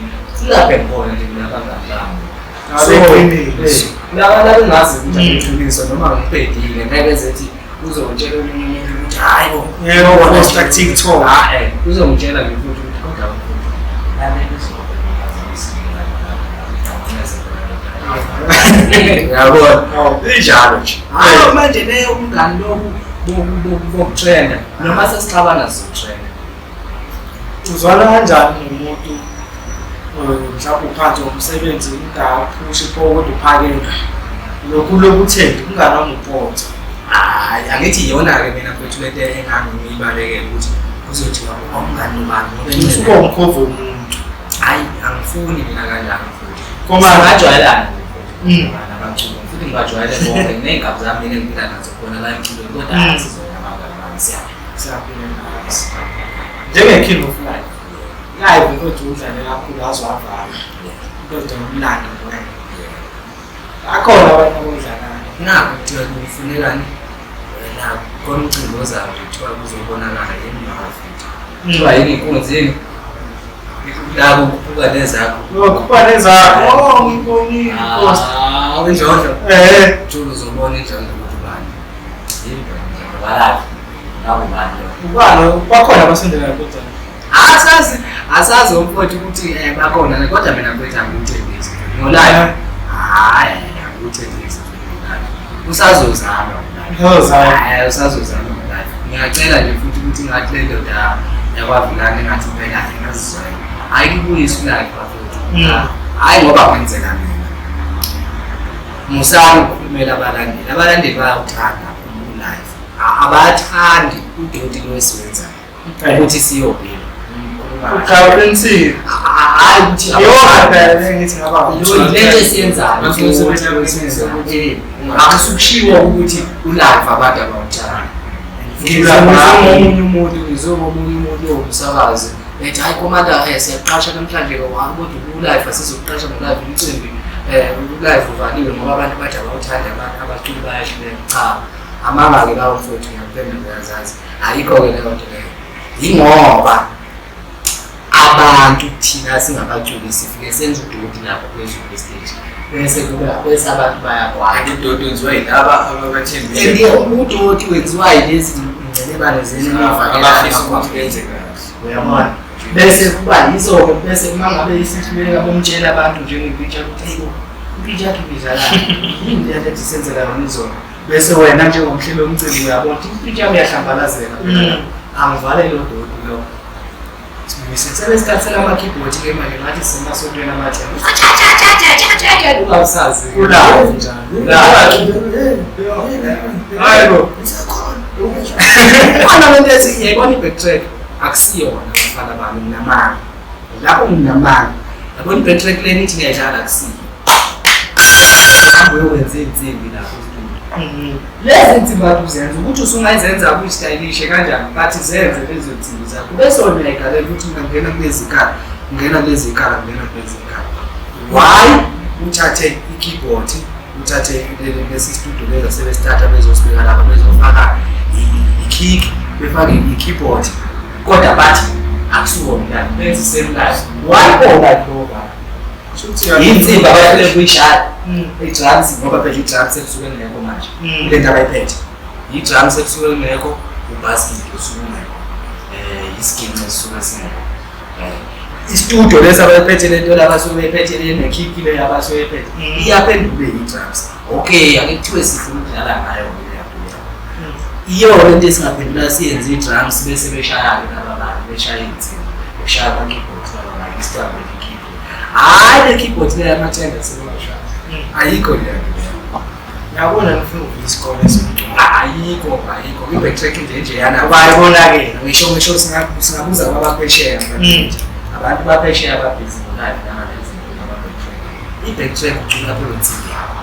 Speaker 1: lapho engikhona nje mina abangani bami. So,
Speaker 2: Abeqiniso.
Speaker 1: laba laba engazi ukuthi angiqiniso noma ngibhedile ngeke ezethi uzongitshela omunye umuntu ukuthi hayi bo
Speaker 2: Yebo, posta ku-TikTok.
Speaker 1: Ah, uzongitshela nje futhi ukuthi kodwa mfowethu lalela uyabona injalo nje. Hayi manje leyo umngani loku bokutrenda noma sesixabana sizotrenda.
Speaker 2: Uzwana kanjani nomuntu mhlawumbe uphansi ngomsebenzi umdala uphushe pho kodwa uphakele lokhu lokutheni umngani wami uphotha.
Speaker 1: Hayi, angithi iyona-ke mina mfowethu lento engangiyibalekela ukuthi kuzothiwa uba umngani nobani ngoba
Speaker 2: Usuke umkhovu womuntu.
Speaker 1: Hhayi, angifuni mina kanjalo mfowethu.
Speaker 2: Koma-
Speaker 1: Singajwayelana nabaculi futhi ngibajwayele bonke ney'nkabi zami mina engiphila nazo khona la emculweni kodwa hhayi sizona abangani bami siyaphila.
Speaker 2: Siyaphila nazo. Njenge-King of Life. Live mfowethu udlale kakhulu waze wavala. Into nje umlando wena. Akhona abanye abodlalayo.
Speaker 1: Nakho kuthiwa kufunekani wena khona umcimbi ozayo nje kuthiwa kuzobonakala yini futhi. Kuthiwa yini inkunzi yini? Labo kukhuphuka nezakho.
Speaker 2: Uyokhupha nezakho. Oh, ngibonile inkosi.
Speaker 1: Ah, indlondlo.
Speaker 2: Eh,
Speaker 1: Julu uzobona indlondlo ukuthi ubani. Yini indlondlo balaphi? Labo bani lo?
Speaker 2: ubani bakhona abasondelayo kodwa.
Speaker 1: Asazi, asazi umfowethu ukuthi bakhona kodwa mina mfowethu angikuthembisi. Ngolive. Hayi, angikuthembisi. Usazozama.
Speaker 2: Usazozama.
Speaker 1: Hayi, usazozama ngolive. Ngiyacela nje futhi ukuthi ngathi le ndoda yakwaVulani ngathi impela ingazizwela. Hayi kubuyisa ulive bafowethu. Hayi ngoba kwenzeka mina. Musani ukukhulumela abalandeli. Abalandeli bayawuthanda ulive. Abathandi udoti lo esiwenzayo. Ukuthi siyobheka.
Speaker 2: Uqhawe
Speaker 1: Hayi ukuthi
Speaker 2: Yona phela ngithi ngaba.
Speaker 1: lento esiyenzayo. Akusukushiwo ukuthi ulive abantu abawuthandi. Ngizwa umuntu ngizwa omunye umuntu owumsakazi ethi hayi komanda siyaqasha namhlanje kodwa ulive asizokuqasha ngolive umcimbi ulive uvaliwe ngoba abantu bathi abawuthandi abaculi bayahluleka. Cha, amanga-ke lawo mfowethu, ngiyakuphendula uyazazi. Ayikho-ke leyo nto leyo. Yingoba abantu thina singabaculi sifike senze udoti lapho phezulu kwe-stage bese kuba bese abantu bayakwata.
Speaker 3: Kanti udoti wenziwa yilaba ababathembile.
Speaker 1: And udoti wenziwa yilezi ngcelebane zenu
Speaker 3: Abafisa ukuthi benze kahle.
Speaker 1: Uyabona, bese kuba yizo-ke bese uma ngabe isihluleka bomtshela abantu njengempitsha ukuthi hayibo impitsha yakho ibidlalani yini le nto ethi senzela yona izolo, bese wena njengomhleli womcimbi uyabona ukuthi impitsha yami iyahlambalazeka, angivale lo doti lo. Sibuyise sebesikhathela ama-keyboard-ke manje ngathi sisemasontweni amathemba ungawusazi.
Speaker 2: Ulive njalo. Hayi bo.
Speaker 1: Khona lento ethi uyayibona i-backtrack akusiyona bafana bami, nginamanga lapho, nginamanga. Yabona i-backtrack lena ithi ngiyayidlala akusiyo, hamba uyokwenza iy'nsimbi lapho. Lezi nsimbi kade uzenza ukuthi usungayizenza kuyistayilishe kanjani, but zenze lezo nsimbi zakho bese wena uyayigalela ukuthi mina ngingena kulezi khala, ngingena kulezi khala, ngingena kulezi khala. Why uthathe i-keyboard, uthathe lesi studio lezi asebesithatha bezosibeka lapha bezofaka i-kick, befake i-keyboard, kodwa bathi akusuwona live, benze same live. Why all that over insimbi abahlule kuyishaya i-drums, ngoba phela i-drums ekusuke kungekho manje kule nto abayiphethe, i-drums ekusuke kungekho, ubhasikidi osuke ungekho, isiginci esisuke singekho, istudio lesi abayiphethe, le nto labasuke beyiphethe le nekhikhi le abasuke beyiphethe iyaphendule i-drums. Okay, ake kuthiwe sifuna ukudlala ngayo leyabuya iyo lento esingaphendula siyenze i-drums bese beshaya-ke laba bantu beshaya iy'nsimbi beshaya ama-keyboards laba bantu isitambe i-keyboard. Hhayi, le keyboard le yamathenda sebewashaya ayikho leyo nto leyo.
Speaker 2: Ngiyabona ngifuna ukuvula isikole somculo.
Speaker 1: Ayikho, ayikho i-backtrack nje njeyana.
Speaker 2: Ngoba ayibonakele.
Speaker 1: Ngisho singabuza kwabaphesheya manje, abantu baphesheya ababhizi ngo-live nangalezi zinto ngama-backtrack. I-backtrack ucula kulo nsimbi yakho.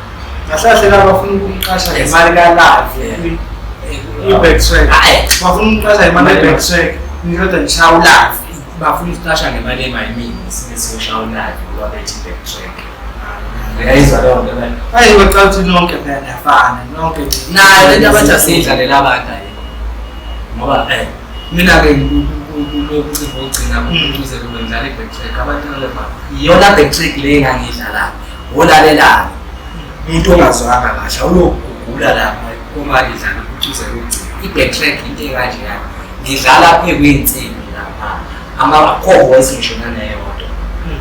Speaker 2: Kahle kahle laba bafuna ukumqasha ngemali ka-live. I-backtrack.
Speaker 1: Hhayi.
Speaker 2: Bafuna ukumqasha ngemali ye-backtrack. Kodwa nishaya u-live.
Speaker 1: Bafuna ukuqasha ngemali emayimini sike siyoshaya u-live ngoba bethi backtrack. Uyayizwa leyo nto leyo?
Speaker 2: Hayi bacala ukuthi nonke phela niyafana nonke.
Speaker 1: Nayo lento abathi asiyidlalela abantu ayikho ngoba mina-ke kulo mcimbi wokugcina kuze kube ngidlala i-backtrack abantu balapha iyona backtrack le engangiyidlalayo olalelayo umuntu ongazwanga kahle awuyogugula lapha uma ngidlala ucuze lokugcina i-backtrack into ekanjeyana ngidlala phe kwey'nsimbi lapha ama-core voice ngisho naneyodwa.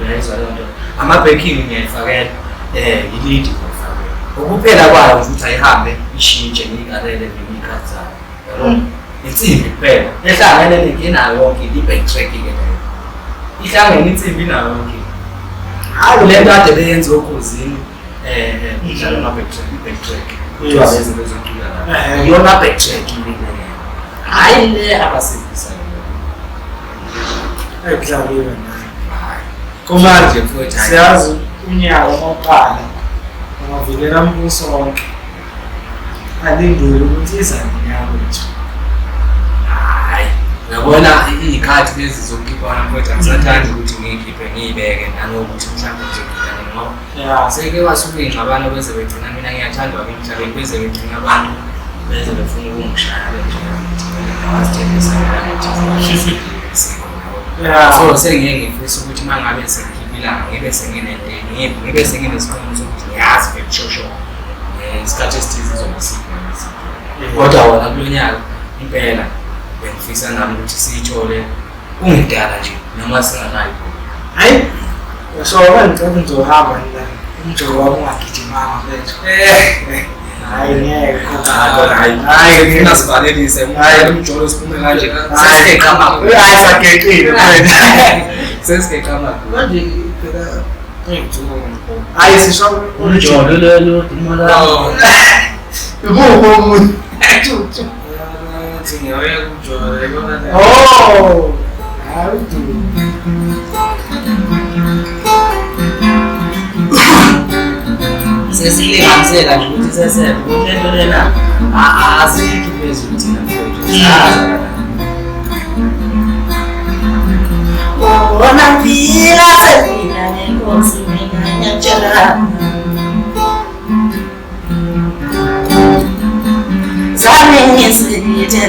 Speaker 1: Uyayizwa leyo nto? Ama-backing ngiyayifakela, i-lead ngiyayifakela, ukuphela kwayo nje ukuthi ayihambe ishintshe ngiyikalele mina iy'khathi zayo yabo, insimbi kuphela ehlangene inayo yonke into. I-backtrack-ke leyo ihlangene insimbi inayo yonke into. Hayi le nto kade beyenza okhozini idlala ama-backtrack, i-backtrack kuthiwa beze bezocula lapha iyona backtrack le leyo, hhayi le abasebenzisayo.
Speaker 2: Ayikudlaliwe nayo.
Speaker 1: Hhayi.
Speaker 2: Kumanje
Speaker 1: mfowethu, hhayi.
Speaker 2: Siyazi unyaka mawuqala ungavikela mbuso wonke. Alindele ukuthi iza nonyaka wethu.
Speaker 1: Hhayi, uyabona iy'khathi lezi zokukhipha mfowethu angisathandi ukuthi ngiy'khiphe ngiy'beke nanokuthi mhlawumbe ngizokhipha. ngoba seke wasuka iy'ngxabano beze begcina mina ngiyathandwa-ke emhlabeni beze begcina abantu beze befuna ukungishaya benjengathi. So sengiye ngifisa ukuthi uma ngabe sengikhipha ilanga ngibe senginento ngibe senginesiqumo sokuthi ngiyazi vele isikhathi esithize izobe sikhona. Kodwa wona kulo nyaka impela bengifisa nami ukuthi siyithole ungidala nje noma singakayiboni.
Speaker 2: Hayi, so ngicela ngizohamba mina umjoko wami ungagijimanga mfethu. Hayi ngeke.
Speaker 1: Hayi, hayi ngifuna sivalelise. Hayi umjolo siphume kanje. Sesigeqa amagulu.
Speaker 2: Hayi sageqile mfethu.
Speaker 1: Sesigeqa amagulu.
Speaker 4: Manje phela engithuka.
Speaker 2: Hayi sisho
Speaker 4: umjolo lelo dumo lami.
Speaker 2: Ibukho umuntu.
Speaker 3: Ngathi ngiyoya kumjolo yabona.
Speaker 2: Oh. Hayi udumo.
Speaker 1: Sesilinganisela nje ukuthi sesebe ukuthi lento lena asikho phezulu thina mfowethu.
Speaker 4: Ubona ngiphila sefika nenkosi mina ngiyakutshela. Zami ngisithe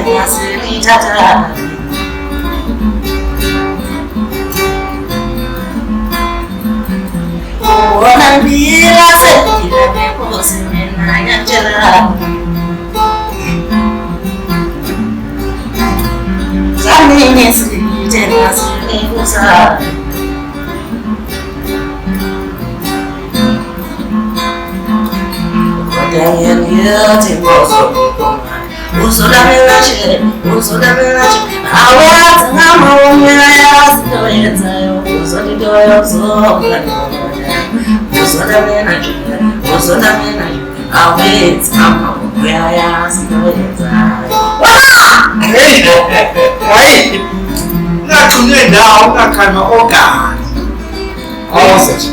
Speaker 4: ngasithatha. Ubona ngiphila sefika nenkosi mina ngiyakutshela. Zami ngisithe ngasithatha.
Speaker 2: Hayi, ungaxhunywe ndawo ungakhama ogani.
Speaker 1: Awusethi.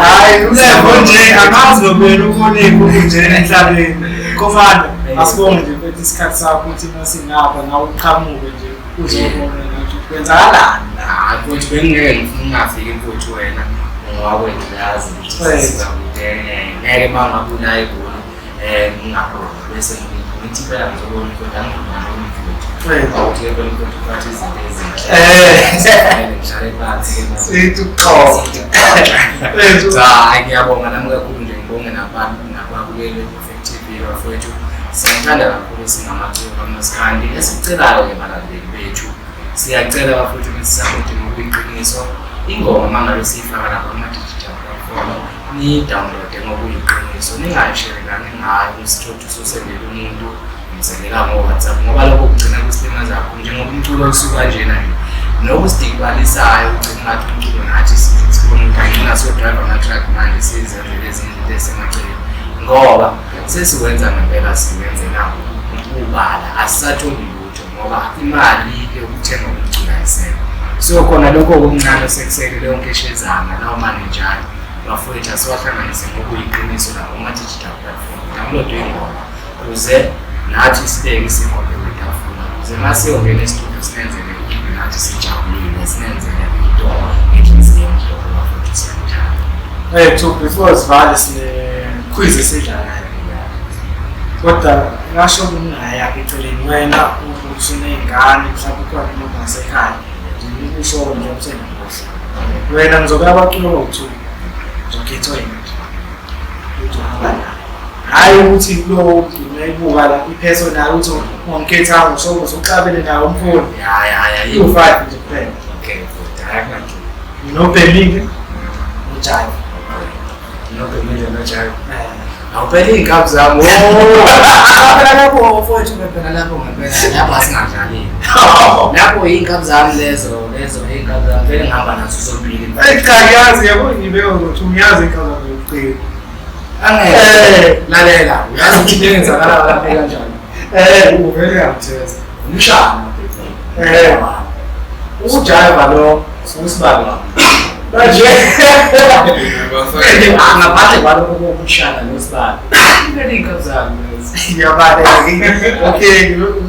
Speaker 2: Hayi, ulevo nje angazi nobuyena ubonephi nje emhlabeni. Komanda, asibonge nje mfethu isikhathi sakho ukuthi masingapha nawe uqhamuke nje uzobona nathi kwenzakalani.
Speaker 1: Hayi mfowethu bengingeke ngifuna ungafiki mfowethu wena ngowakwethu uyazi ukuthi sizakude ngeke uma ngabe unayo egoli ngingaboni bese ngithi impela ngizobona mfowethu angibona mfowethu. Awuthi phela mfowethu uphathe izinto ezinhle. Ngihlale phansi
Speaker 2: Sithi uxolo.
Speaker 1: Cha, hayi ngiyabonga nami kakhulu nje ngibonge nabantu nababukeli be-Perfect TV bafowethu. Siyathanda kakhulu singamaciko kamaskandi. Esicelayo-ke balandeli bethu, siyacela bafowethu ukuthi sisapote ngokuyiqiniso. Ingoma uma ngabe siyifaka lapha kuma-digital platform, niyi-downloade ngokuyiqiniso, ningayisherelani ngayo usithole ususendela umuntu umsendela ngo-WhatsApp ngoba lokho kugcina kusilimaza kakhulu njengoba umculo usuka njena nje. Nokusidikibalisayo ugcina ngathi umculo nathi sibona ukuthi angina so-drive ama-truck manje sizenzele ezinye izinto ezisemaceleni ngoba sesiwenza ngempela siwenzela ubala asisatholi lutho ngoba imali yokuthenga umculo ayisekho. So khona lokho okuncane sekusele leyo nkeshezana lawo manejalo bafowethu asiwahlanganise ngokuyiqiniso nakuma-digital platform download ingoma ukuze nathi sibeke isinkwa kwetafula ukuze uma siyongena esitudio sinenzele into nathi sijabulile sinenzele into ngenhliziyo emhlophe bafowethu siyakuthanda.
Speaker 2: Hey, so before sivale sine quiz esidlalayo. Kodwa ngasho kungayakho eceleni wena usuney'ngane mhlawumbe ukhona umuntu wasekhaya nje usho nje usengakuhle. Wena ngizobeka abaculo bawu-two ngizokhetha oyedwa ukuthi uhamba naye. Hhayi ukuthi lo uyayibuka la i-personal ukuthi ungomkhethanga usobe usuxabene naye umfundi.
Speaker 1: Hhayi hhayi hhayi.
Speaker 2: Iwu-five nje kuphela.
Speaker 1: Okay, futhi hhayi akunankinga.
Speaker 2: Nobhemile noJaiva.
Speaker 1: Nobhemile noJaiva. Awuphela iy'nkabi zami. Phela lapho mfowethu phela lapho ngempela lapho asingadlalile. Lapho iy'nkabi zami lezo iy'nkabi zami vele ngihamba nazo zombili.
Speaker 2: Eyi cha ngiyazi yabo ngibeka ukuthi ngiyazi iy'nkabi zami zokucika.
Speaker 1: Angeke lalela, uyazi ukuthi into eyenzakala lapha kanjani.
Speaker 2: Uvele uyamtheza.
Speaker 1: Umshana. Ujayiva lo usibali wami. Manje ngaphandle kwalokho kokushana nosibali. Into iy'nkabi zami lezi.
Speaker 2: Ngiyabaleka. Okay,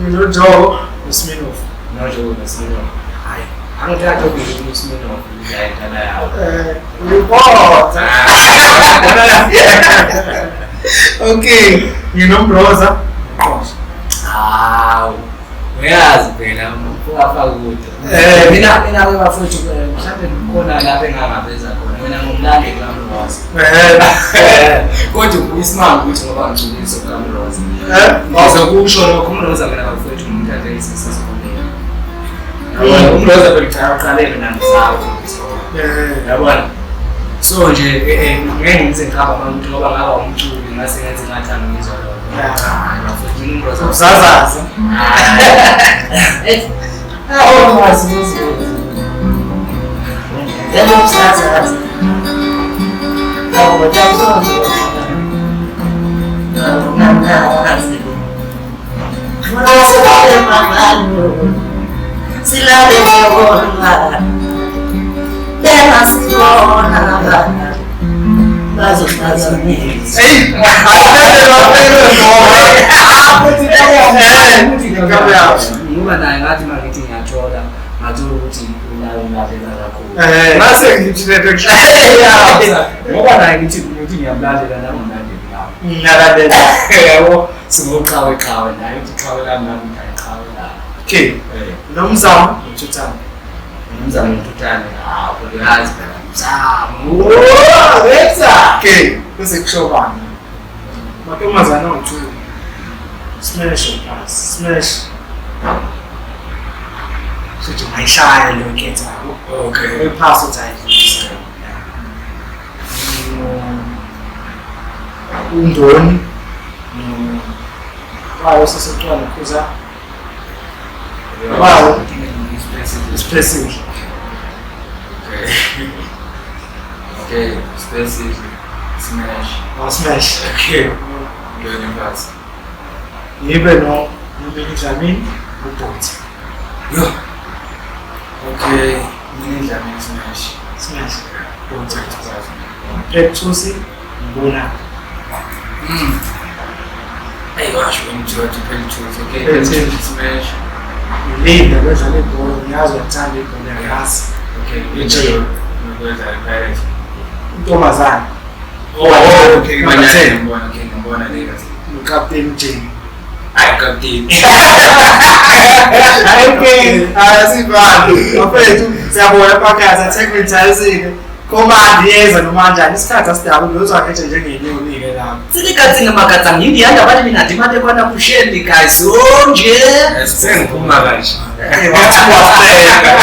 Speaker 2: noJoe noSminoff.
Speaker 1: NoJoe noSminoff. Hayi, angithathe okuyini uSminoff ngiyayidlala yawo.
Speaker 2: Uyibotha. Okay, nginoMroza noQosha.
Speaker 1: Hawu. Uyazi phela ungafaka kude. Mina ke bafowethu mhlawumbe kukhona lapho engangaveza khona. Mina ngumlandeli kaMroza. Kodwa kuyisimanga ukuthi ngoba ngigculisa kaMroza. Ngizokusho lokho uMroza mina bafowethu ngimthathe isesikoleni. Yabona uMroza phela uqale mina ngisawo. Yabona. So nje ngeke ngize ngihamba abantu ngoba ngaba umculi ngase ngenze ngathi angizwa lokho. Hayi bafowethu mina uMroza
Speaker 2: Usazaza.
Speaker 1: Ngoba naye ngathi mangithi ngiyathola ngathola ukuthi unayo umlalela kakhulu.
Speaker 2: Ngase ngithi lento
Speaker 1: Ngoba naye ngithi ngiyamlalela nami ngimlandeli yami.
Speaker 2: Ngiyalalela.
Speaker 1: Yabo singoqhawe qhawe naye uthi qhawe lami nami ngithi qhawe lami.
Speaker 2: Okay. Nomzamo noThuthane.
Speaker 1: Nomzamo noThuthane. Hawu uyazi phela Mzamo.
Speaker 2: Letha. Okay, bese kusho bani? Mantombazane awu-2. Smash or pass. Smash. Futhi ungayishaya leyo nketha yabo.
Speaker 3: Okay.
Speaker 2: Uyiphasa uthi ayidlulise. Undoni. Wayo sesecwana khuza. Wow. Expressive.
Speaker 3: Okay. Okay, expressive. Smash.
Speaker 2: Oh, smash.
Speaker 3: Okay. Ndoni pass.
Speaker 2: Ngibe no Mini Dlamini uBhoti.
Speaker 3: Yo. Okay, Mini Dlamini smash.
Speaker 2: Smash. Bhoti. Pethusi Mbona.
Speaker 3: Hey, washo umjoti Pethusi. Okay, Pethusi smash.
Speaker 2: Linda bedlala ibhola, ngiyazi uyathanda ibhola yazi.
Speaker 3: Okay, Linda bedlala Pirates.
Speaker 2: Intombazane.
Speaker 3: Oh, okay, ngibona, okay, ngibona le kahle.
Speaker 2: UCaptain Jane.
Speaker 3: Hayi Captain.
Speaker 2: Okay, asibani. Bafethu siyabona phakathi athekuthaisile. Command yeza noma kanjani isikhathi asidaba uzakhethe njengenyoni ke lapho.
Speaker 1: Sikathi ngamakatsa ngiyanda bathi mina ndimate kwana kusheli guys. Onje
Speaker 3: sengiphuma kanje.
Speaker 2: Wathi wahleka.